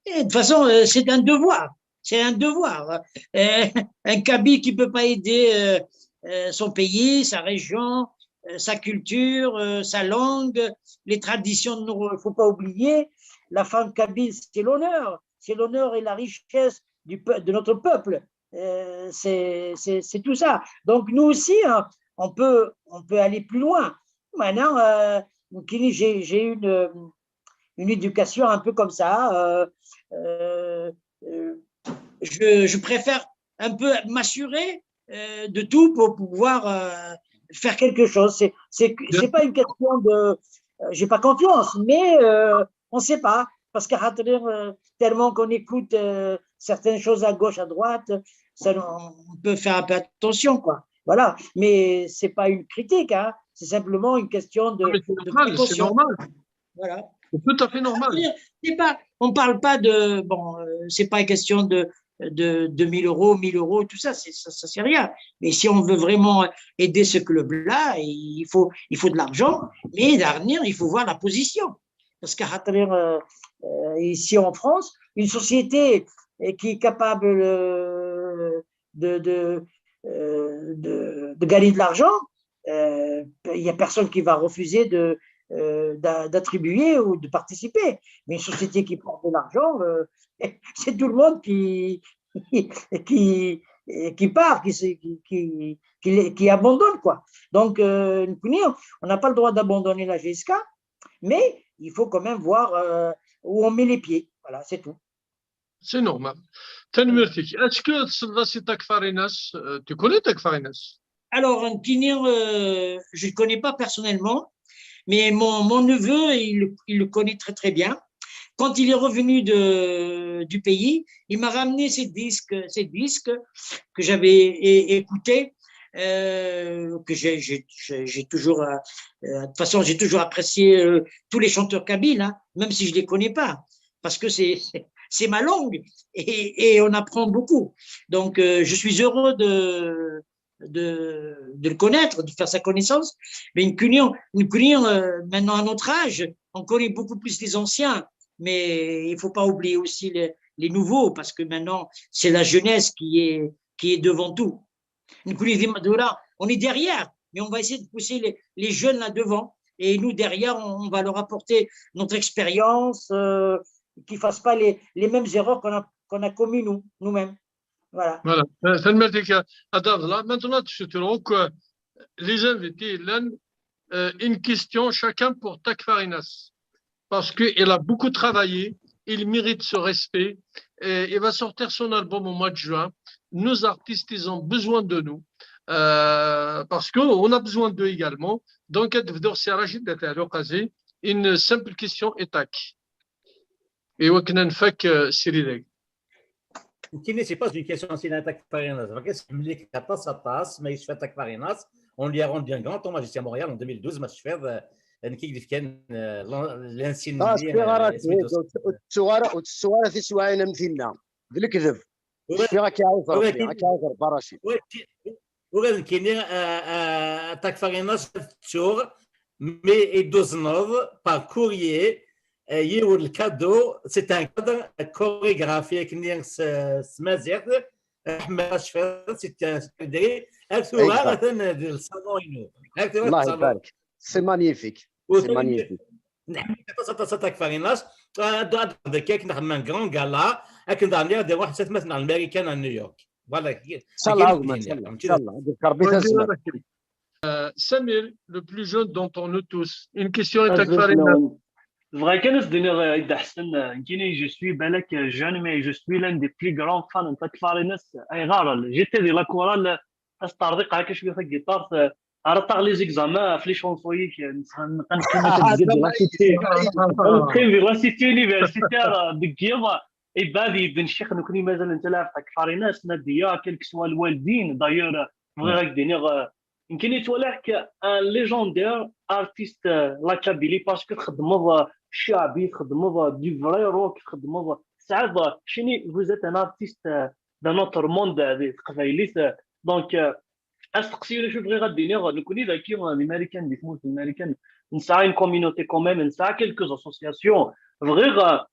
Et de toute façon, euh, c'est un devoir. C'est un devoir. Euh, un Kabyle qui peut pas aider euh, euh, son pays, sa région, euh, sa culture, euh, sa langue, les traditions, il ne faut pas oublier. La femme kabyle, c'est l'honneur. C'est l'onneur et la richesse du, peu- de notre peuple. Euh, c'est c'est- c'est tout ça. Donc, nous aussi, hein, on peut, on peut aller plus loin. Maintenant, euh, j'ai j'ai une, une éducation un peu comme ça. Euh, euh, euh, je, je préfère un peu m'assurer euh, de tout pour pouvoir euh, faire quelque chose. C'est c'est c'est pas une question de, euh, j'ai pas confiance, mais euh, on sait pas, parce que euh, tellement qu'on écoute euh, certaines choses à gauche, à droite, ça, on peut faire un peu attention, quoi. Voilà, mais c'est pas une critique, hein. C'est simplement une question de, Ah, mais c'est de normal, c'est précaution. Normal. Voilà. C'est tout à fait normal. C'est pas, on parle pas de, bon, euh, c'est pas une question de, de deux mille euros, mille euros, tout ça, c'est, ça, ça, c'est rien. Mais si on veut vraiment aider ce club-là, il faut, il faut de l'argent, mais derrière, il faut voir la position. Parce que euh, euh, ici en France, une société euh, qui est capable euh, de, de, euh, de, de gagner de l'argent, euh, il n'y a personne qui va refuser de, euh, d'a- d'attribuer ou de participer. Mais une société qui prend de l'argent, euh, c'est tout le monde qui, qui, qui part, qui, se- qui, qui, qui, qui abandonne, quoi. Donc, euh, on n'a pas le droit d'abandonner la G S K, mais il faut quand même voir euh, où on met les pieds. Voilà, c'est tout. C'est normal. Tanemmirt-ik. Est-ce que تسلط-as i Takfarinas? Euh, tu connais Takfarinas? Alors, Nkini, euh, je ne le connais pas personnellement, mais mon, mon neveu, il, le- il le connaît très très bien. Quand il est revenu de, du pays, il m'a ramené ces disques, ces disques que j'avais é- écoutés, euh, que j'ai j'ai- j'ai- j'ai toujours, euh, euh, de toute façon, j'ai toujours apprécié euh, tous les chanteurs kabyles, hein, même si je ne les connais pas, parce que c'est c'est- c'est ma langue et, et on apprend beaucoup. Donc, euh, je suis heureux de, de, de le connaître, de faire sa connaissance. Mais Nkini, Nkini, euh, maintenant à notre âge, on connaît beaucoup plus les anciens. Mais il ne faut pas oublier aussi les, les nouveaux, parce que maintenant, c'est la jeunesse qui est, qui est devant tout. Nkini d imadurar, on est derrière, mais on va essayer de pousser les, les jeunes là devant. Et nous, derrière, on, on va leur apporter notre expérience, euh, qu'ils ne fassent pas les, les mêmes erreurs qu'on a, qu'on a commises nous, nous-mêmes. Voilà. Voilà. Euh, tanemmirt-ik a Dad. Là, maintenant, tu te rends que les invités, là, euh, une question chacun pour Takfarinas. Parce qu'il a beaucoup travaillé, il mérite ce respect. Et il va sortir son album au mois de juin. Nos artistes, ils ont besoin de nous. Euh, parce qu'on a besoin d'eux également. Donc, Dr. Rachid, une simple question et tac. Et Waknan Fak, Sirideg. Nekkini, c'est pas une question si Takfarinas. Parce que c'est aṭas, aṭas, mais je fais Takfarinas. On lui a rendu un grand hommage ici à Montréal en deux mille douze, ma tecfiḍ, euh, nekk i d-yefkan, euh, l'in-, l'insigne. Ah, sliɣ ara ur tettuɣ ara, ur tettuɣ ara tiswiɛin am tinna. D lekdeb. Cfiɣ akka iɛawed Rebbi, akka iɛawed Rebbi a Racid. Ur ad nekkini, euh, euh, Takfarinas ad tettuɣ, mais i d-tuzneḍ par courrier, euh, yiwen le cadeau, c'est un cadre chorégraphié akken s s tmaziɣt. Ḥmed Acfiḍ, c'est un secrétaire. Ad tura atan di le salon-inu. Ad tura Allah ibarak. C'est magnifique. C'est magnifique. Nḥemmel aṭas, aṭas a Takfarinas. Ad ad deg akken nxemmem grand gala akken daɣen ad iruḥ s atmaten n Amerikan à New York. Voilà. Inchallah, inchallah. Inchallah. Deg Rebbi tazmert. Euh, Samir, le plus jeune d'entre nous tous, une question à Takfarinas. Bɣiɣ kan ad s-d-iniɣ i Dda Ḥsen, nekkini, je suis balak jeune, mais je suis l'un des plus grands fans n Takfarinas. Ayɣer? J'étais di la chorale, asṭerḍiq akka cwiya tagiṭart, ara taɣ les examens ɣef les chansons-ik, neqqim di la cité, neqqim di la cité universitaire deg yiḍ, ibɛed yid-n ccix, nekkni mazal nettalɛab Takfarinas, Nadia, quel que soit lwaldin, d'ailleurs, bɣiɣ ad k-d-iniɣ, Nekkini ttwaliɣ-k un légendaire artiste, euh, la Kabylie, parce que txeddmeḍ, euh, ccaɛbi, txeddmeḍ, euh, du vrai rock, txeddmeḍ, tesɛiḍ, euh, keččini, vous êtes un artiste, euh, d'un autre monde, euh, di teqbaylit, euh, donc, euh, asteqsi ulac ur bɣiɣ ad d-iniɣ, nekkni dagi, euh, di Marikan, di tmurt n Marikan, nesɛa une communauté quand même, nesɛa quelques associations, bɣiɣ, euh,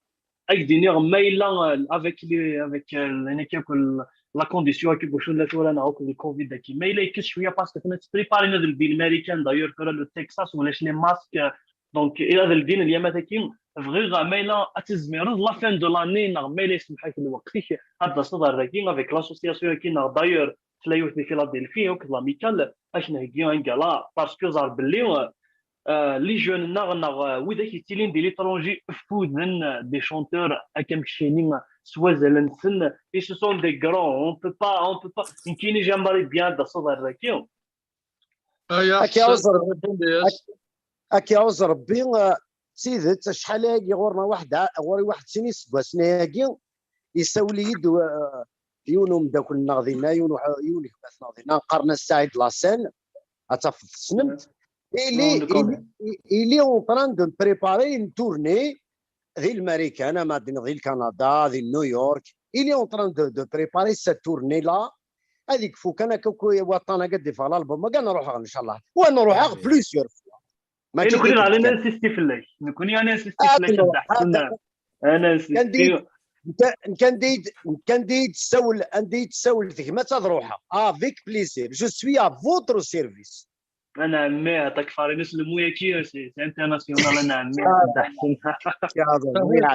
ad k-d-iniɣ ma yella, euh, avec les, avec, euh, la condition-agi n wacu nella tura neɣ akked le covid-agi, ma yella yekkes cwiya, parce que tella tettprépari ad ldin Marikan, d'ailleurs tura le Texas ulac les masques, euh, donc ad ldin lyamat-agi. Bɣiɣ ma yella ad tezmireḍ la fin de l'année neɣ ma yella yesmeḥ-ak lweqt-ik ad d-taseḍ ar dagi avec l'association-agi, neɣ d'ailleurs tella yiwet di Philadelphie akked l'Amicale, ad k-nheggi un gala, parce que ẓer belli, euh, euh, les jeunes neɣ, neɣ, euh, widak yettilin di l'étranger ffuden, euh, des chanteurs akka am keččini, euh, s wazal-nsen, et ce sont des grands, on peut pas, on peut pas, nekkini j'aimerais bien ad d-taseḍ ar dagi. Ad k-iɛuzz Rebbi, euh, d tidet, acḥal ayagi ɣur-neɣ waḥed, ɣur-i waḥed sin iseggasen ayagi, yessawel-iyi-d, uh, yiwen umeddakel-nneɣ dinna, yiwen uḥ-, yiwen gma-tneɣ dinna, qqaren-as Saɛid Lassen, ad tafeḍ tessnem-t. Il est, il, il est en train de me préparer une tournée di Lmarikan, ama d-, di Lkanada, di New York. il est en train de, de préparer cette tournée là. Ad ikfu kan akka waṭṭan-agi ad d-iffeɣ l'album-agi, ad nruḥ ncallah. Wa nruḥ plusieurs fois. Mačči nekkni neɣ la ninsisti fell-ak. Nekkni ad ninsisti fell-ak. Ad d-ḥesseɣ. Ad ninsisti. Kan d-iyi-d-tessawel, anda i d-tessawel tegmat ad ruḥeɣ. Avec plaisir. Je suis à votre service. Ana ɛemmi, Takfarinas, le mot-agi, c'est international, ana ɛemmi.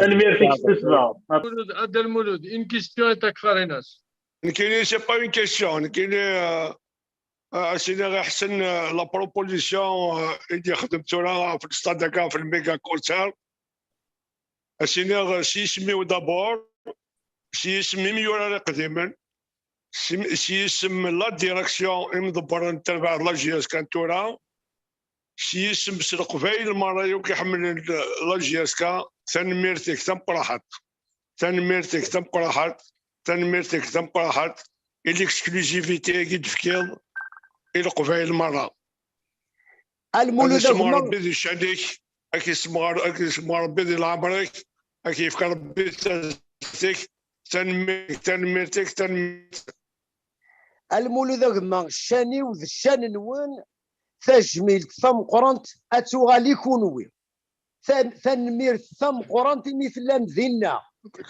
Tanemmirt-ik s tussda. Mulud, Adda Lmulud, une question à Takfarinas. Nekkini, c'est pas une question. Nekkini, euh, euh, sini ɣer Ḥsen, euh, la proposition, euh, i d-yexdem tura ɣef le stade-agi, ɣef le méga concert. Ad s-iniɣ s yisem-iw d'abord, s yisem imyurar iqdimen, s yisem la direction imḍebbren n terbaɛt la J S K n tura, s yisem s Leqbayel merra yakk iḥemmlen la J S K, tanemmirt-ik tameqqraḥet. Tanemmirt-ik tameqqraḥet, tanemmirt-ik tameqqraḥet i l'exclusivité-agi d-tefkiḍ i Leqbayel merra. Ad issemɣer Rebbi di ccan-ik, ad k-issemɣer, ad k-issemɣer Rebbi di leɛmer-ik, ad k-yefk Rebbi tazdeg, tanemmirt-ik, tanemmirt-ik, tanemmirt. A Lmulud a gma, ccan-iw d ccan-nwen, tajmilt tameqqrant ad tuɣal i kunwi. Tanemmirt tameqqrant imi tellam dinna.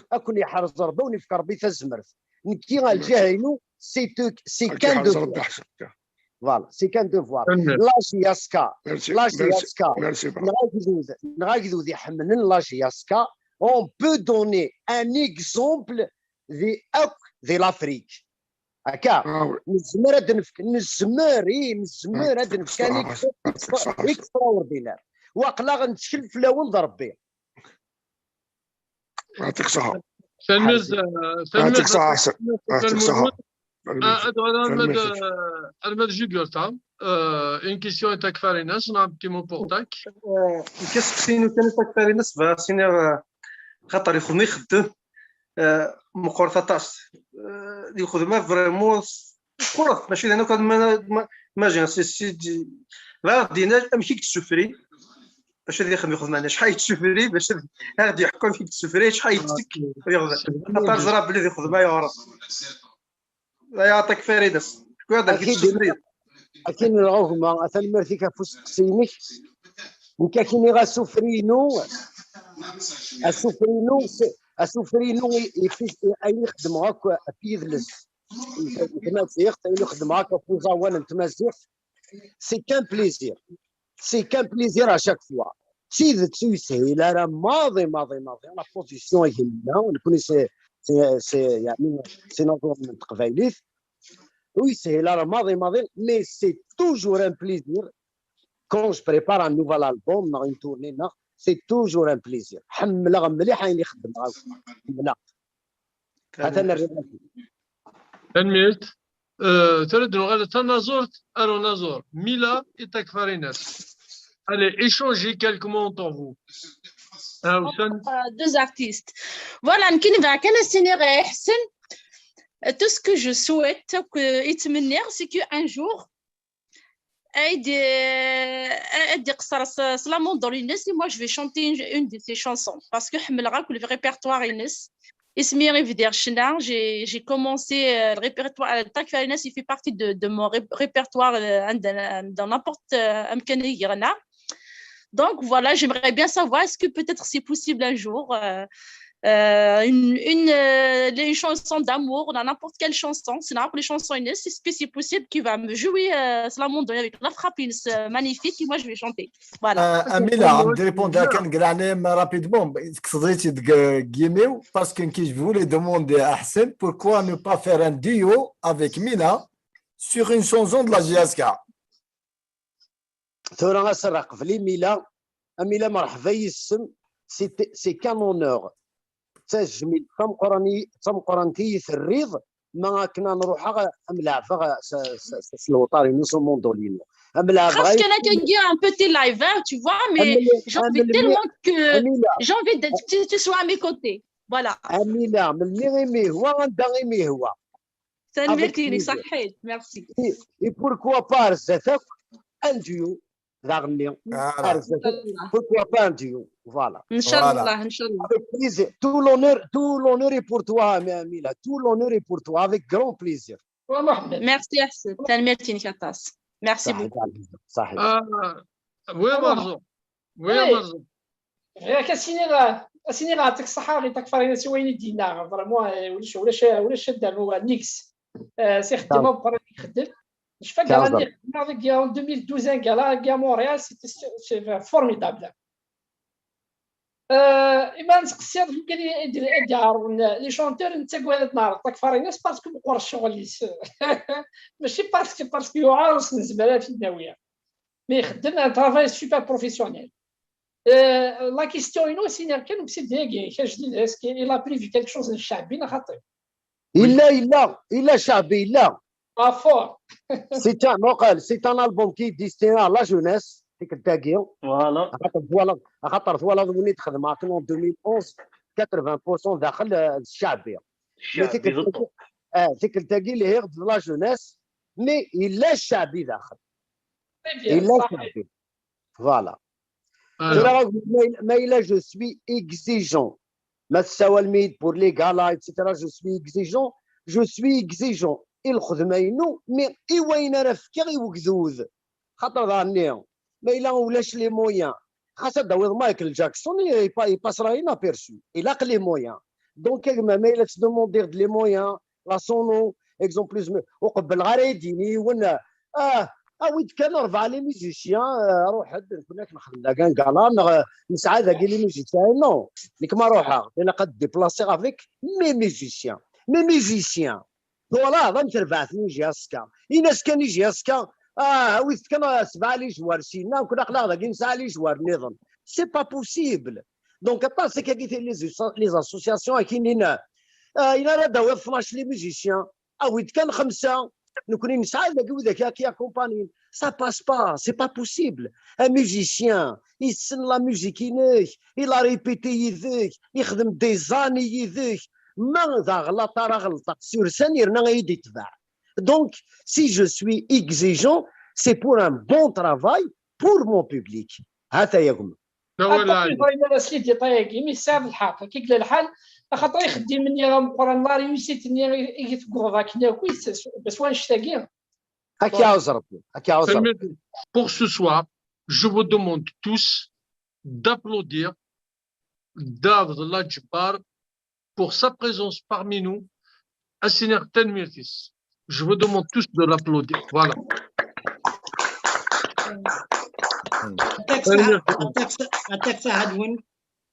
Ad ken-yeḥrez Rebbi, ad wen-yefk Rebbi tazmert. Nekki, lǧiha-inu, c'est qu'un devoir. Voilà, c'est qu'un devoir. La J S K, la J S K, neɣ agdud, neɣ agdud iḥemmlen la J S K, on peut donner un exemple di akk di l'Afrique. Akka, nezmer ad nefk, nezmer, i, nezmer ad nefk un exemple extraordinaire. Waqila nettkel fell-awen d Rebbi. Yɛṭik ṣṣeḥḥa. Tanemmirt, tanemmirt. Yɛṭik ṣṣeḥḥa. Ad uɣaleɣ arma d Jugurta. Une question à Takfarinas, un petit mot pour Tak. Nekk asteqsi-inu kan i Takfarinas, bɣiɣ ad s-iniɣ, xaṭer ixdem ixeddem meqqret aṭas. Di lxedma vraiment meqqret, mačči d ayen akk ma jen si si. Bɣiɣ ad d-yini amek i yettessufri bac ad ixdem ixedma-nni, acḥal yettessufri bac ad aɣ-d-yeḥku amek i yettessufri, acḥal yettekk. Xaṭer ẓriɣ belli di lxedma yeɣreq. Ay Takfarinas, tekwiḍ amek i tettessufri. Akin nɣa gma, tanemmirt-ik ɣef usteqsi-inek. Nekk akin iɣ asufri-inu, asufri-inu, asufri-inu ayen i xeddmeɣ akk ɣef yidles n tmaziɣt, ayen i xeddmeɣ akk ɣef uẓawan n tmaziɣt, c'est qu'un plaisir. C'est qu'un plaisir à chaque fois. D tidet ur yeshil ara maḍi, maḍi, maḍi. La position i nella, nekkni c'est, c'est, c'est, yeɛni, c'est une environnement n teqbaylit. Ur yeshil ara maḍi, maḍi, mais c'est toujours un plaisir quand je prépare un nouvel album, neɣ une tournée, neɣ, c'est toujours un plaisir. Ḥemmleɣ mliḥ ayen i xeddmeɣ akk. Ḥemmleɣ. Atan rriɣ. Tanemmirt. Tura ad nuɣal tanaẓurt ar unaẓur. Mila et Takfarinas. Allez, échangez quelques mots entre vous. Deux artistes. Voilà, nekkini bɣiɣ kan ad s-iniɣ i Ḥsen, tout ce que je souhaite, akk i ttmenniɣ, c'est que un jour, ad d-iqṣer s la mandolin-ines, et moi je vais chanter une, une de ses chansons, parce que ḥemmleɣ akk le répertoire-ines. Asmi i bdiɣ ccna, j'ai commencé le répertoire, Takfarinas, il fait partie de, de mon répertoire dans n'importe amkan i yerna. Donc voilà, j'aimerais bien savoir, est-ce que peut-être c'est possible un jour, euh, euh, une, une, euh, une chanson d'amour, dans n'importe quelle chanson, c'est n'importe les chansons, est-ce que c'est possible qu'il va me jouer euh, la mandolin avec la frappe, c'est magnifique, et moi je vais chanter. Voilà. Amila, ad d-répondre à Ken Granem rapidement, parce que je voulais demander à Ḥsen, pourquoi ne pas faire un duo avec Mila sur une chanson de la J S K. Tura ad s-rreɣ qbel i Mila. A Mila, merḥba yis-m. C'est qu'un honneur. D tajmilt tameqqrant i yi-terriḍ, ma akken ad nruḥeɣ am leɛbeɣ s lewṭar-inu s umundul-inu. Am leɛbeɣ. Xas kan akka, un petit live, tu vois, mais j'ai envie tellement que j'ai envie que tu sois à mes côtés. Voilà. A Mila, melmi i m-yehwa, anda i m-yehwa. Tanemmirt-inek, ṣaḥḥit, merci. Et pourquoi pas ar zdat akk un duo. daɣenni. Voilà. Ar zdat. Pourquoi pas un duo? Voilà. Inchallah, inchallah. Avec plaisir. Tout l'honneur, tout l'honneur est pour toi, Mila. Tout l'honneur est pour toi, avec grand plaisir. Merci, Ahsen. Tanemmirt-inek aṭas. Merci beaucoup. صحيح. Ah, oui, Marzo. Oui, Marzo. Bɣiɣ ad s-iniɣ, ad s-iniɣ ɛṭik ṣṣeḥḥa ɣi Takfarinas i wayen i d-yenna. Vraiment, ulac, ulac, ulac ad d-rnu nnig-s. Si xeddim ameqqran i ixeddem. Jfak gala-nni xedmeɣ deg en deux mille douze, un gala à Montréal, c'était formidable. Ima nseqsiḍ wigad i d-iɛerḍen les chanteurs, nettagad ad neɛreḍ Takfarinas parce que meqqer ccɣel-is. Mačči parce que, parce que yuɛer ur s-nezmer ad t-id-nawi. Mais ixeddem un travail super professionnel. La question-inu, siniɣ kan, usid-agi, ajdid, est-ce qu'il a prévu quelque chose n ccaɛbi neɣ xaṭi? Yella, yella, yella ccaɛbi, yella. Ah, fort. C'est un, c'est un album qui est destiné à la jeunesse, tikkelt-agi. Voilà. Axaṭer twalaḍ, axaṭer twalaḍ win i d-xedmeɣ akken en deux mille onze, quatre-vingts pour cent daxel, euh, ccaɛbi. Ccaɛbi, d ṭṭu. Ah, tikkelt-agi lhiɣ-d d la jeunesse, mais yella ccaɛbi daxel. Yella ccaɛbi. Voilà. Tura, ma yella je suis exigeant, ma tessawalem-iyi-d pour les galas, et cetera, je suis exigeant, je suis exigeant i lxedma-inu, mais i wayen ara fkeɣ i wegdud. Xaṭer daɣenni, ma yella ulac les moyens, xas ad d-tawiḍ Michael Jackson, il passera inaperçu. Ilaq les moyens. Donc, a gma, ma yella tettdemandiḍ-d les moyens, la sono, exemple, ur qebbleɣ ara ad d-yini yiwen, ah, awi-d kan rebɛa les musiciens, ruḥ-d, nekni ad k-nexdem dagi un gala, neɣ nesɛa dagi les musiciens, non, nekk ma ruḥeɣ, ilaq ad déplacer avec mes musiciens, mes musiciens. Twalaḍ am terbaɛt n I G S K. Ini-as kan I G S K, ah, awit-d kan sebɛa les joueurs sina, nekni aql-aɣ dagi nesɛa les joueurs nniḍen. C'est pas possible. Donc, aṭas akkagi les associations akinin, ah, ayen ara d-tawiḍ tnac les musiciens, awi-d kan xemsa, nekni nesɛa dagi widak i akumpanyin. Ça passe pas, c'est pas possible. Un musicien, yessen la musique-inek, il a répété yid-k, yexdem des années yid-k, ma d aɣlaṭ ara ɣelṭeɣ sur scène, yerna ad yi-d-itbeɛ. Donc, si je suis exigeant, c'est pour un bon travail pour mon public. Ha-t-a a gma. Aṭas ur ẓrin ara s les détails-agi, mais tesɛiḍ lḥeqq, akka i yella lḥal, axaṭer ixeddimen-nni ameqqran, la réussite-nni i tegguḍeḍ akken akk, bas wannect-agi. Ad k-iɛuzz Rebbi, ad k-iɛuzz Rebbi. Pour ce soir, je vous demande tous d'applaudir Dda Abdellah Djebbar pour sa présence parmi nous. Ad s-iniɣ tanemmirt-is. Je vous demande tous de l'applaudir. Voilà. Aṭas ssaɛa-nwen.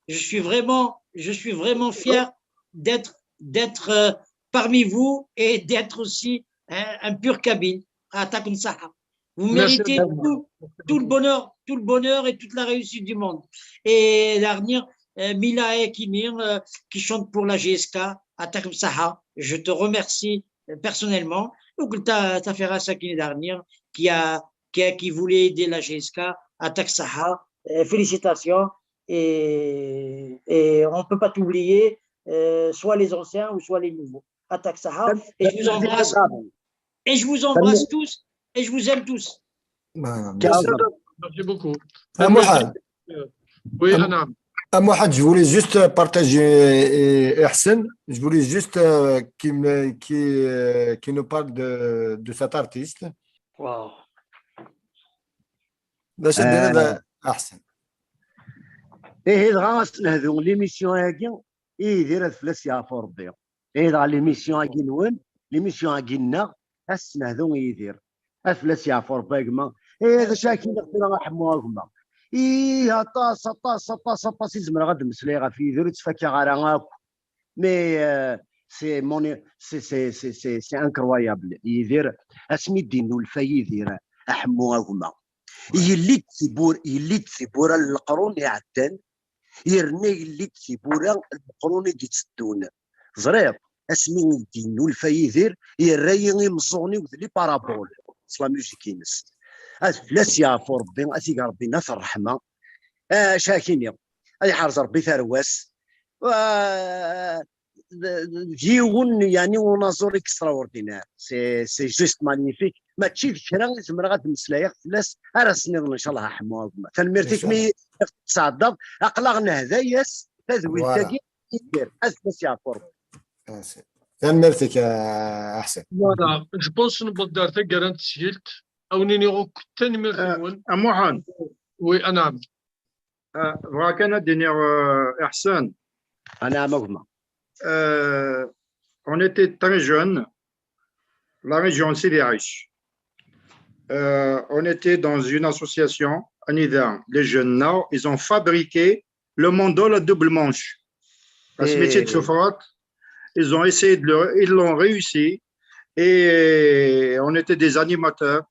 Je suis vraiment, je suis vraiment fier d'être, d'être, euh, parmi vous et d'être aussi un, un pur kabyle. Aṭas ssaɛa. Vous méritez tout, tout le bonheur, tout le bonheur et toute la réussite du monde. Et dernier, euh, Mila Ekini, euh, qui chante pour la G S K, aṭas ssaɛa. Je te remercie, euh, personnellement. Donc, t'as, t'as fait ça qui est dernier, qui a, qui a, qui voulait aider la G S K, aṭas ssaɛa. Euh, félicitations. Et, et on ne peut pas t'oublier, euh, soit les anciens ou soit les nouveaux. Aṭas ssaɛa. Et je vous embrasse. Et je vous embrasse tous. Et je vous aime tous. Merci beaucoup. Oui, Mohamed, je voulais juste partager, euh, Ahsen, je voulais juste, euh, qu'il me, qu'il, euh, qu'il nous parle de, de cet artiste. Wow. D acu d-tenniḍ, Ahsen? Ihi dɣa ad s-nehdu l'émission-agi i Yidir, ad fell-as yeɛfu Rebbi. Ihi dɣa l'émission-agi-nwen, l'émission-agi-nneɣ, ad s-nehdu i Yidir. Ad fell-as yeɛfu Rebbi a gma. Ihi d acu ara k-iniɣ tura a Ḥemmu a gma? Ih, aṭas, aṭas, aṭas, aṭas i zemreɣ ad d-mmeslayeɣ ɣef Yidir, ur tt-fakkeɣ ara akk. Mais, euh, c'est mon, c'est, c'est, c'est, c'est, c'est incroyable. Yidir, asmi d-innulfa Yidir, a Ḥemmu a gma. Yelli-d tiwwura, yelli-d tiwwura n leqrun iɛeddan, yerna yelli-d tiwwura n leqrun i d-itteddun. Teẓriḍ, asmi i d-yennulfa Yidir, yerra-yi imeẓẓuɣen-iw d les paraboles s la musique-ines. Ad fell-as yeɛfu Rebbi, ad t-ig Rebbi nna-t ṛṛeḥma. Acu ara k-iniɣ, ad iḥrez Rebbi tarwa-s. D yiwen, yeɛni, unaẓur extraordinaire. C'est, c'est juste magnifique. mačči d kra i zemreɣ ad mmeslayeɣ fell-as ara s-nniḍen, ncallah, a Ḥemmu, a gma. Tanemmirt-ik mi tesɛeddaḍ, aql-aɣ nehda-yas tadwilt-agi, Yidir, ad fell-as yeɛfu Rebbi. Tanemmirt-ik, a Ḥsen. Voilà, je pense newweḍ-d ar taggara n tesgilt. Ad wen-iniɣ akk tanemmirt-nwen. A Muḥend. Oui, anɛam. Bɣiɣ kan ad d-iniɣ, euh, Iḥsen. Anɛam, a gma. Euh, on était très jeunes, la région de Sidi Aïch. Euh, on était dans une association, anida, les jeunes là, ils ont fabriqué le mandol à double manche. Asmi tt-id-ssufɣeḍ, ils ont essayé de le, ils l'ont réussi. Et on était des animateurs.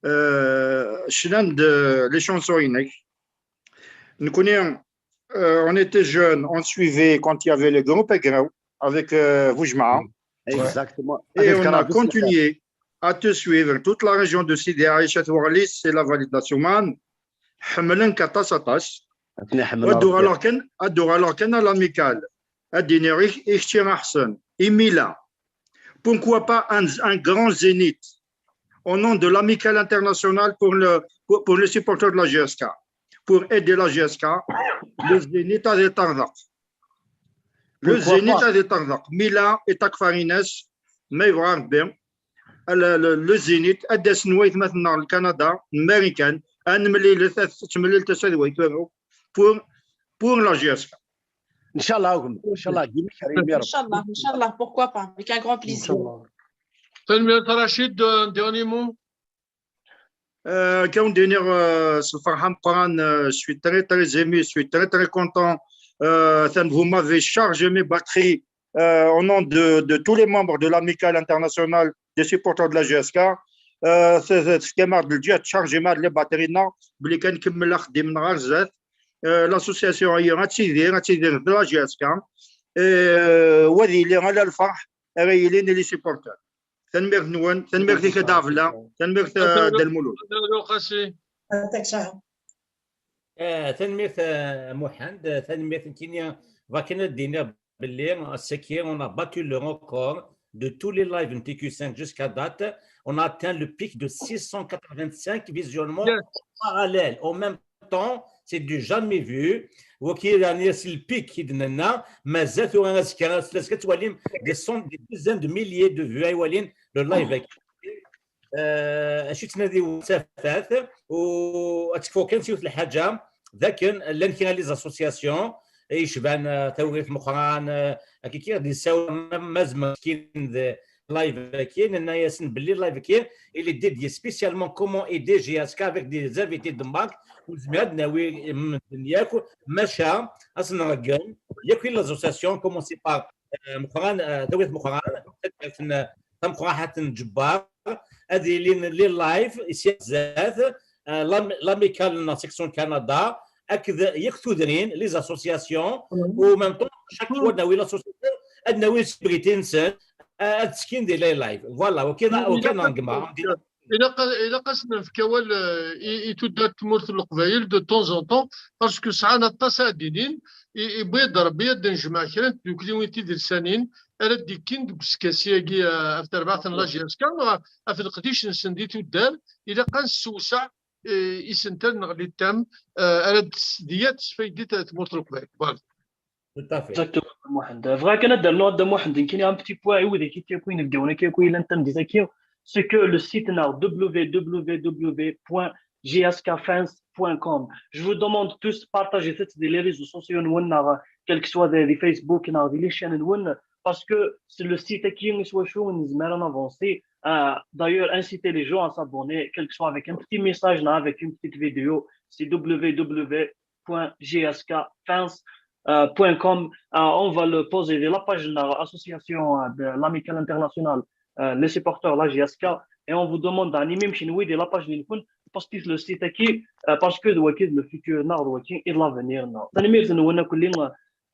Euh, cnan-d les chansons-inek. Nekkni, euh, on était jeunes, on suivait quand il y avait le groupe Agraw avec, euh, Boujma'a. Exactement. Et on a continué à te suivre toute la région de Sidi Aïch, At Waɣlis et la vallée de la Soummam. Ḥemmlen-k aṭas, aṭas. Ad uɣaleɣ kan, ad uɣaleɣ kan à l'Amicale. Ad d-iniɣ i, i kečči, a Ḥsen, imi la, pourquoi pas un, un grand zénith au nom de l'Amicale internationale pour le, pour, pour les supporters de la J S K, pour aider la J S K, le zénith ad iṭerḍeq. Le zénith ad iṭerḍeq. Mila et Takfarines, ma yebɣa Rebbi, le, le, le zénith, ad d-asen waytmaten-nneɣ n Kanada, n Marikan, ad nemlilet, ad temlilet ass-a d waytmaten pour, pour la J S K. Ncallah, a gma. Ncallah, dima krim, ya Rebbi. Ncallah, ncallah, pourquoi pas, avec un grand plaisir. Tanemmirt, Rachid, un dernier mot? Euh, kan d-iniɣ, euh, s lferḥ ameqqran, euh, je suis très, très ému, je suis très, très content. Euh, vous m'avez chargé mes batteries, euh, au nom de, de tous les membres de l'Amicale internationale des supporters de la J S K. Euh, c'est, c'est ce qui m'a dit, chargé ma les batteries, non, belli kan nkemmel axeddim-nneɣ ar zdat. Euh, l'association-agi ad tidir, ad tidir d la J S K. Euh, wa ad yili ala lferḥ ara yilin i les supporters. Tanemmirt-nwen, tanemmirt-ik a Dda Ɛebla, tanemmirt a Dda Lmulud. Eh, tanemmirt, eh, a Muḥend, eh, tanemmirt nekkini, bɣiɣ kan ad d-iniɣ belli ass-agi, on a battu le record de tous les lives n T Q cinq jusqu'à date. On a atteint le pic de six cent quatre-vingt-cinq visionnements parallèles. En même temps, c'est du jamais vu. Wagi, yeɛni, s le pic i d-nenna, mazal tura azekka, azekka ad twalim des cent, des dizaines de milliers de vues ay walin le live-agi. Euh, acu ttnadi tafat, u ad tekfu kan s yiwet lḥaǧa, d akken llan kra les associations i yecban, euh, Tawrirt Meqqran, euh, akka kra d-yessawel ma, ma zemren kin d live-agi, nenna-yasen belli live-agi, il est dédié spécialement comment aider J S K avec des invités de marque, u nezmer ad nawi medden yakk, maca ad s-nṛeggem yakk les associations, commencer par, euh, Meqqran, euh, Tawrirt Meqqran, tameqqrant n Ǧebbar, ad ilin les lives, ici zdat, euh, l'am-, l'Amicale n section Canada, akked yak tudrin, les associations, u en même temps, chaque fois ad nawi l'association, ad nawi célébrité-nsen, euh, ad ttekkin di les lives. Voilà, ok, ok, nangma. Ilaq, ilaq ad s-nefk awal, euh, i, i tuddar n tmurt n Leqbayel de temps en temps, parce que sɛan aṭas ara d-inin, i, iwwi-d Rebbi ad d-nejmeɛ kra n tdukliwin tidelsanin, ara d-ikkin deg uskasi-agi, eh, ɣef terbaɛt n la J S K, neɣ ɣef leqdic-nsen di tuddar, ilaq ad nessewseɛ, eh, isental neɣ les thèmes, eh, ara d-, d-, tesfaydi ta-, tmurt n Leqbayel. Voilà. Tout à fait. Exactement, Muḥend. Bɣiɣ kan ad d-rnuɣ, a Dda Muḥend, nekkini un petit point i widak i yakk inebgawen akka yakk yellan tameddit-agi, c'est que le site-nneɣ w w w point j s k fans point com. Je vous demande tous, partagez-t di les réseaux sociaux-nwen, neɣ quel que soit di, di Facebook, neɣ di les chaînes-nwen, parce que c'est le site-agi s wacu nezmer ad navancer. Euh, d'ailleurs, inciter les gens à s'abonner, quel que soit avec un petit message, neɣ avec une petite vidéo, c'est w w w point j s k fans point com. Euh, on va le poser de la page de l'association, euh, de l'Amicale internationale, euh, les supporters, la J S K, et on vous demande d'animer, de la page de poster le site-agi, euh, parce que d wagi le futur-nneɣ, d wagi i l'avenir-nneɣ. Tanemmirt-nwen akk, euh,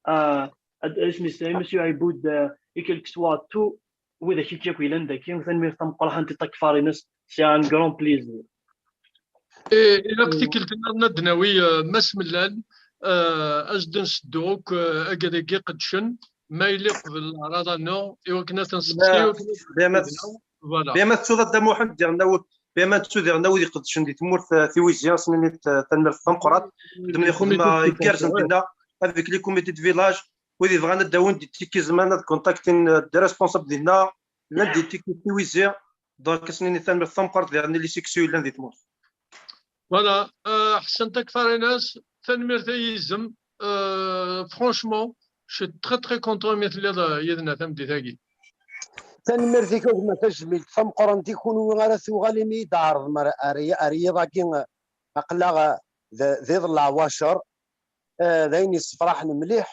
euh, isem-is, euh, Monsieur Aiboud, euh, et quel que soit tout, widak i yakk yellan dagi, tanemmirt tameqqrant i Takfarinas, c'est un grand plaisir. Eh, ilaq tikkelt nniḍen ad d-nawi, eh, Mass Mellal, eh, ad s-d-nseddu akk, eh, agad-agi iqeddcen, ma yella qbel leɛraḍa-nneɣ, i wakken ad ten-nseqsi, i wakken ad Bima tettuḍ a Dda Muḥend diɣen awid, bima tettu diɣen awid iqeddcen di tmurt, eh, Tiwizi, asen-nini, eh, tanemmirt tameqqrant. Xedmen ixedma igerrzen dinna avec les comités de village. Wid yebɣan ad d-awin des tickets tzemren ad contactin, eh, des responsables dinna, llan des tickets Tiwizi. Donc asen-nini tanemmirt tameqqrant diɣen i les sections yellan di tmurt. Voilà, euh, Ḥsen Takfarinas, tanemmirt a yizem. Euh, franchement, je suis très très content mi telliḍ, euh, yid-neɣ tameddit-agi. Tanemmirt-ik a gma tajmilt tameqqrant i kunwi ara tuɣalem i d-tɛerḍem ar, ar, ar yiḍ-agi, eh, aql-aɣ, eh, d, d iḍ n leɛwacer, eh, d ayen yessefraḥen mliḥ.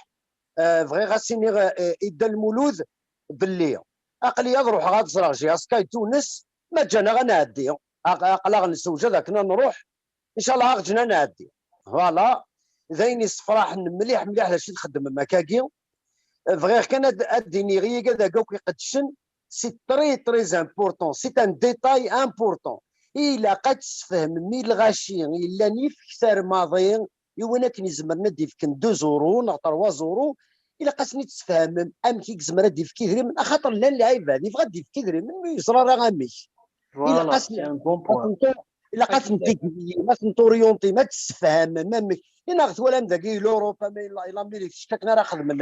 Eh, bɣiɣ ad s-iniɣ, eh, i Dda Lmulud belli aql-i ad ruḥeɣ ad ẓreɣ J S K i Tunes, ma ǧǧan-aɣ ad nɛeddi. Aq-, aql-aɣ nessewjad akken ad nruḥ, ncallah ad ɣ-ǧǧen ad nɛeddi. Voilà, d ayen yessefraḥen mliḥ mliḥ d acu i txeddmem akkagi. Bɣiɣ kan ad, ad d-iniɣ i yigad-agi akk iqeddcen, c'est très très important, c'est un détail important. Ilaq ad tessefhmem i lɣaci yellan ifektar maḍi i win akken izemren ad d-ifken deux euros neɣ trois euros, ilaq ad sen-id-tessefhamem amek i yezmer ad d-ifk idrimen, axaṭer llan lɛibad yebɣa ad d-ifk idrimen, ur yeẓri ara amek. Ilaq Voilà, ad sen-, c'est un bon point. ad sen-, ilaq ad ten-id-tgeyim, ad ten-torientim, ad tessefhamem amek. I neɣ twalam dagi i l'Europe, ama i l'Amérique, akken ara xedmen,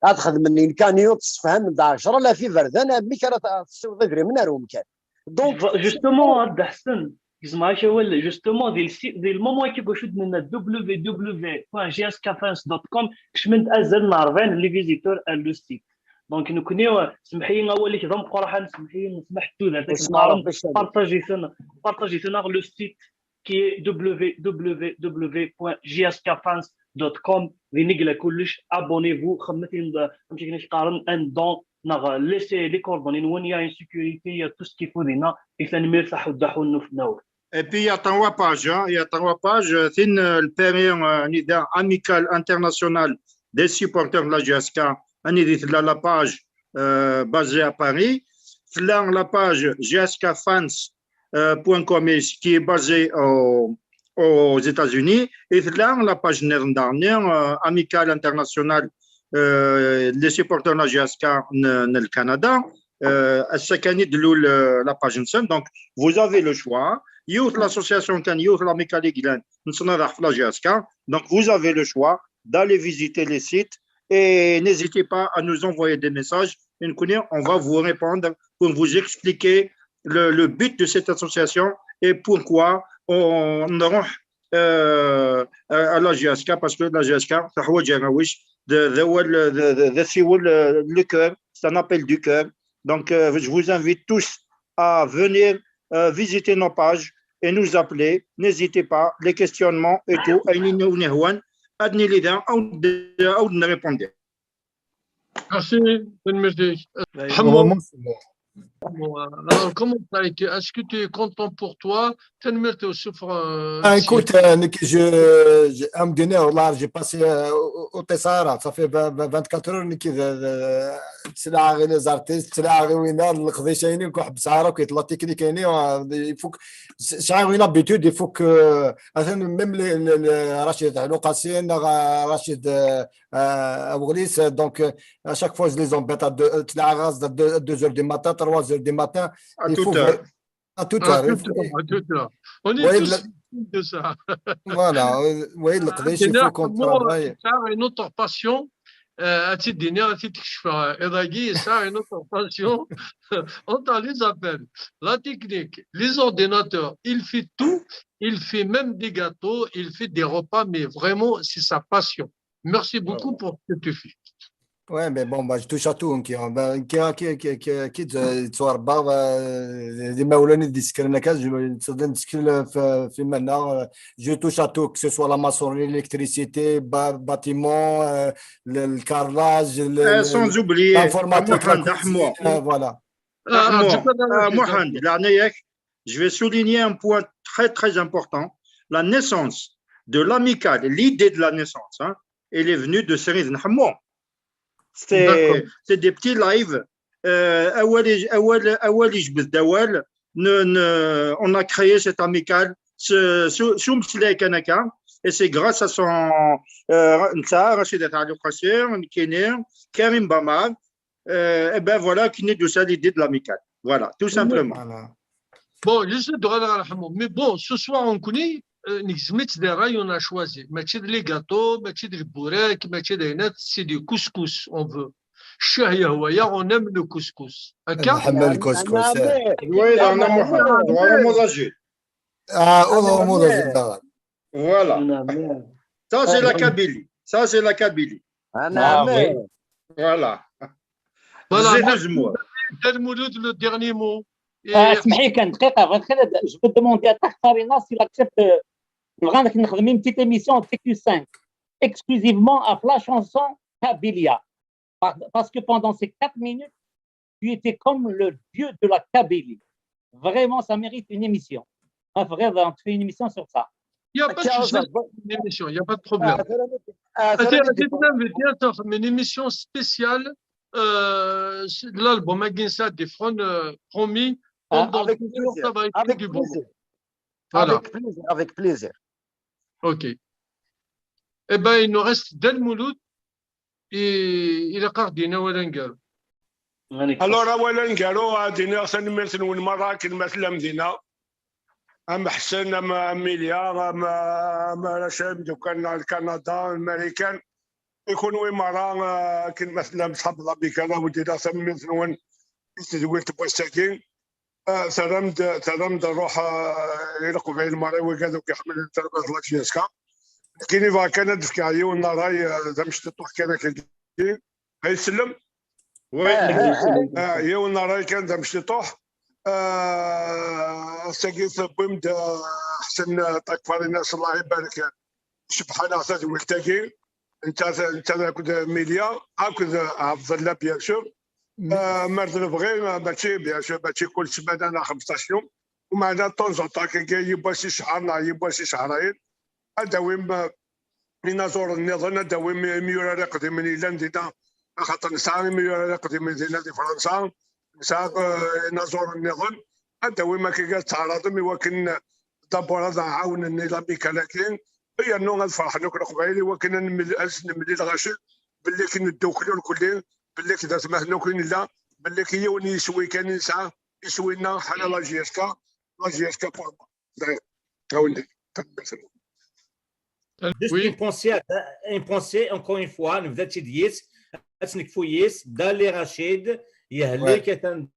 ad xedmen une cagnotte, tessefhamem-d ɛecra alaf iberdan, amek ara t-, tessiwḍeḍ idrimen ar umkan. Donc, justement, a Dda Ḥsen, gzem-ak awal, justement, di le si-, di le moment-agi, acu d-nenna, w w w point j s k fans dot com, kecmen-d azal n rebɛin n les visiteurs ar le site. Donc, nekkni, semmeḥ-iyi awal-ik d ameqqran, semmeḥ-iyi, semmeḥ tudert, akken qqaren, partager-iten, partager-iten ar le site qui est w w w point j s k fans dot com, din i yella kullec, abonnez-vous, xedmet-in-, amek akken i qqaren, un don, neɣ laissez les coordonnées-nwen, il y a une sécurité, il y a tout ce qu'il faut dinna, i tanemmirt a Ḥuddu Ḥunnu Fennawt. Et puis, il y a trois pages, hein, il y a trois pages, euh, tin, euh, le pari, euh, nida Amicale Internationale des Supporters de la J S K, anida tella la page, euh, basée à Paris, tella la page J S K Fans, euh, point com, et qui est basée au, aux États-Unis, et tella la page nniḍen daɣen, euh, Amicale Internationale, euh, les Supporters de la J S K n, n le Canada, euh, ass-a kan i d-tlul, euh, la page-nsen. Donc, vous avez le choix. Yiwet l'association kan, yiwet l'Amicale i yellan, nettnaḍ ɣef la J S K. Donc, vous avez le choix d'aller visiter les sites et n'hésitez pas à nous envoyer des messages. Et nous, on va vous répondre pour vous expliquer le, le but de cette association et pourquoi on, on, euh, à la J S K, parce que la J S K, d, d, d, d, d, le cœur, c'est un appel du cœur. Donc, euh, je vous invite tous à venir, euh, visiter nos pages et nous appeler. N'hésitez pas, les questionnements et tout, ayen i wen-yehwan, ad nili da, ad wen-d-, ad wen-nrépondre. Merci, tanemmirt-ik. Normalement, c'est bon. Bon, euh, alors, comment ça a été? Est-ce que tu es content pour toi? Tanemmirt-ik, souffre, euh, Ah, écoute, euh, nekk, je, je, à un moment donné, là, j'ai passé, euh, au, au T S A R, ça fait vingt, vingt, vingt-quatre heures, nekk, euh, euh, ttlaɣ i les artistes, ttlaɣ i winna, leqdic-agi, nekk ur ḥebbseɣ ara akk la technique-agi, euh, il faut que, sɛiɣ une habitude, il faut que, euh, même les, les, les Rachid Aloukassi, euh, Rachid, euh, euh, Aoulis, euh, donc, euh, à chaque fois, je les embête à deux, euh, à deux heures du matin, trois heures du matin. À toute heure. À toute heure. À toute heure, à toute heure. On est tous victimes de ça. Voilà, oui, le, il faut qu'on travaille. Ça, une autre passion. Euh, ad tt-id-iniɣ, ad tt-id-kecfeɣ iḍ-agi, yesɛa une autre passion. Entre les appels, la technique, les ordinateurs, il fait tout, il fait même des gâteaux, il fait des repas, mais vraiment, c'est sa passion. Merci beaucoup pour ce que tu fais. Ouais, mais bon, bah, je touche à tout, hein, qui, bah, qui, qui, qui, qui, qui, euh, ttwarebbaɣ, euh, d imawlan i d-yessekren akka, je, ttedden ttkel f, f iman-nneɣ, euh, je touche à tout, que ce soit la maçonnerie, l'électricité, ba-, bâtiment, euh, le, le carrelage, le, euh, sans oublier, l'informatique, la cuisine, euh, voilà. Euh, euh, Mohamed, la je vais souligner un point très, très important. La naissance de l'amicale, l'idée de la naissance, hein, elle est venue de Srid Nḥemmu. C'est, c'est des petits lives. Euh, awal, awal, awal, on a créé cette amicale sous, sous Mslay Kanaka. Et c'est grâce à son, euh, Rachid Aloukassi, Karim Bamar. Euh, et ben voilà, qui naît de ça l'idée de l'amicale. Voilà, tout simplement. Voilà. Bon, juste de revenir à Hamou. Mais bon, ce soir, on connaît, euh, نجزمت des rails, on a choisi. Mačči d les gâteaux, mačči d les burak, mačči d ayen, c'est du couscous, on veut. Ccah yehwa-yaɣ, on aime le couscous. Akka? نحب الكسكس. Oui, on a Mohamed, on a Mohamed Rachid. Ah, on a Mohamed Rachid. Voilà. Ça, c'est la Kabylie. Ça, c'est la Kabylie. Ah, oui. Voilà. Voilà, C'est merci. Mohamed. Dda Lmouloud, le dernier mot. Et آه، اسمحي كان دقيقة، بغيت غير، je peux demander à Takhtarina s'il accepte, euh, نبغى نخدم une petite émission T Q cinq exclusivement à la chanson Kabylia. Par- Parce que pendant ces quatre minutes, tu étais comme le dieu de la Kabylie. Vraiment, ça mérite une émission. Bref, regarde, on te fait une émission sur ça. Il n'y a pas de souci, une émission, il n'y a pas de problème. Attends, attends, attends, une émission spéciale, euh, c'est l'album Aguinsa Defron, euh, promis, Ah, pendant avec deux jours, plaisir, ça va être avec du bon. plaisir. Voilà. Avec plaisir, avec plaisir. Ok. Eh ben, il nous reste Dda Lmouloud et il a Cardina Walangar. Alors, awal aneggaru, ad iniɣ tanemmirt-nwen merra akken ma tellam dinna. Am Ḥsen, am, am Milya, am, am arrac imeddukal n Kanada, Marikan. I kunwi merra, ah, akken ma tellam tḥemmleḍ Amical, ad wen-d-iniɣ tanemmirt-nwen i tedwilt n wass-agi. Ah, terram-d, terram-d ṛṛuḥ, ah, i Leqbayel merra, i wigad akk iḥemmlen tarbaɛt n la J S K. Nekkini bɣiɣ kan ad d-fkeɣ yiwen n ṛṛay, ah, d amectiṭuḥ kan akkagi. Ay tsellem? Oui. Ah, yiwen n ṛṛay kan d amectiṭuḥ. Ah, ass-agi tewwim-d, ah, Ḥsen, ah, Takfarinas, Allah ibarek, cebḥ-aneɣ tadwilt-agi. Netta, netta akked Milya, akked Ɛebdella, bien sûr. Ah, mer d lebɣi, ah, mačči, bien sûr, mačči kul ssmana neɣ xemseṭṭac yum. Umeɛna, de temps en temps, akkagi, yiwwas i ccehṛ neɣ yiwwas i ccehṛayen, ad d-awim, ah, inaẓuren nniḍen, ad d-awim imyurar iqdimen yellan dinna, axaṭer nesɛa imyurar iqdimen dinna di Fransa, nesɛa, ah, inaẓuren nniḍen, ad d-awim akkagi ad teɛraḍem i wakken, d'abord, ad ɛawnen i l'Amicale-agi, yernu ad ferḥen akk Leqbayel i wakken ad nemmel-, ad s-nemlil lɣaci belli akken neddukel irkelli, belli akken d atmaten akk i nella, belli akken yiwen n yiswi kan i nesɛa, iswi-nneɣ ḥala la J S K, la J S K pour moi. D'ailleurs, awen-d. Juste une pensée, à- une pensée, encore une fois, نبدا تشيد يس، أتنك فويس، دالي رشيد، يهليك يتن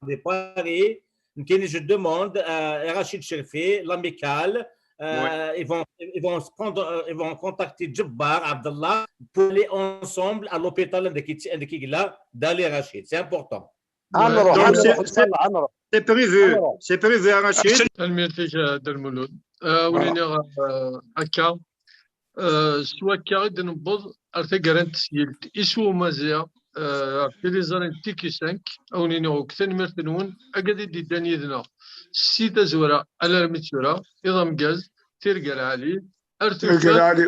دي باري، نكيني je demande à Rachid Cherfi, l'Amicale, euh, ils vont, ils vont se prendre, euh, ils vont contacter Djebbar Abdallah pour aller ensemble à l'hôpital عندك يت-، عندك يقلا دالي رشيد. C'est important. Ah, نروح، Donc, نروح c'est- إن شاء الله، نروح. C'est prévu. Alors. C'est prévu, Rachid. Tanemmirt-ik a Dda Lmulud. Ah, ur iniɣ, ah, akka. Ah, s wakka i d-newweḍ ar taggara n tesgilt Iswi Umaziɣ, ah, ɣef tiliẓri n T Q cinq. A wen-iniɣ akk tanemmirt-nwen, agad i d-yeddan yid-neɣ si tazwara alarmi d tura, iḍ ameggaz, tirga lɛali, ar Tirga tufat, lɛali.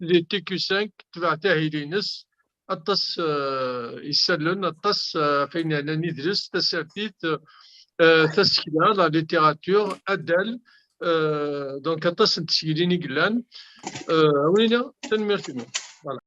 di T Q cinq, tbeɛ tahil-ines, aṭas, ah, isallen, aṭas, ah, ɣef ayen yeɛnan idles, tasertit, ah, tasekla, la littérature, addal, ah, donc aṭas n tesgilin i yellan. Ah, a wen-iniɣ tanemmirt-nwen. Voilà.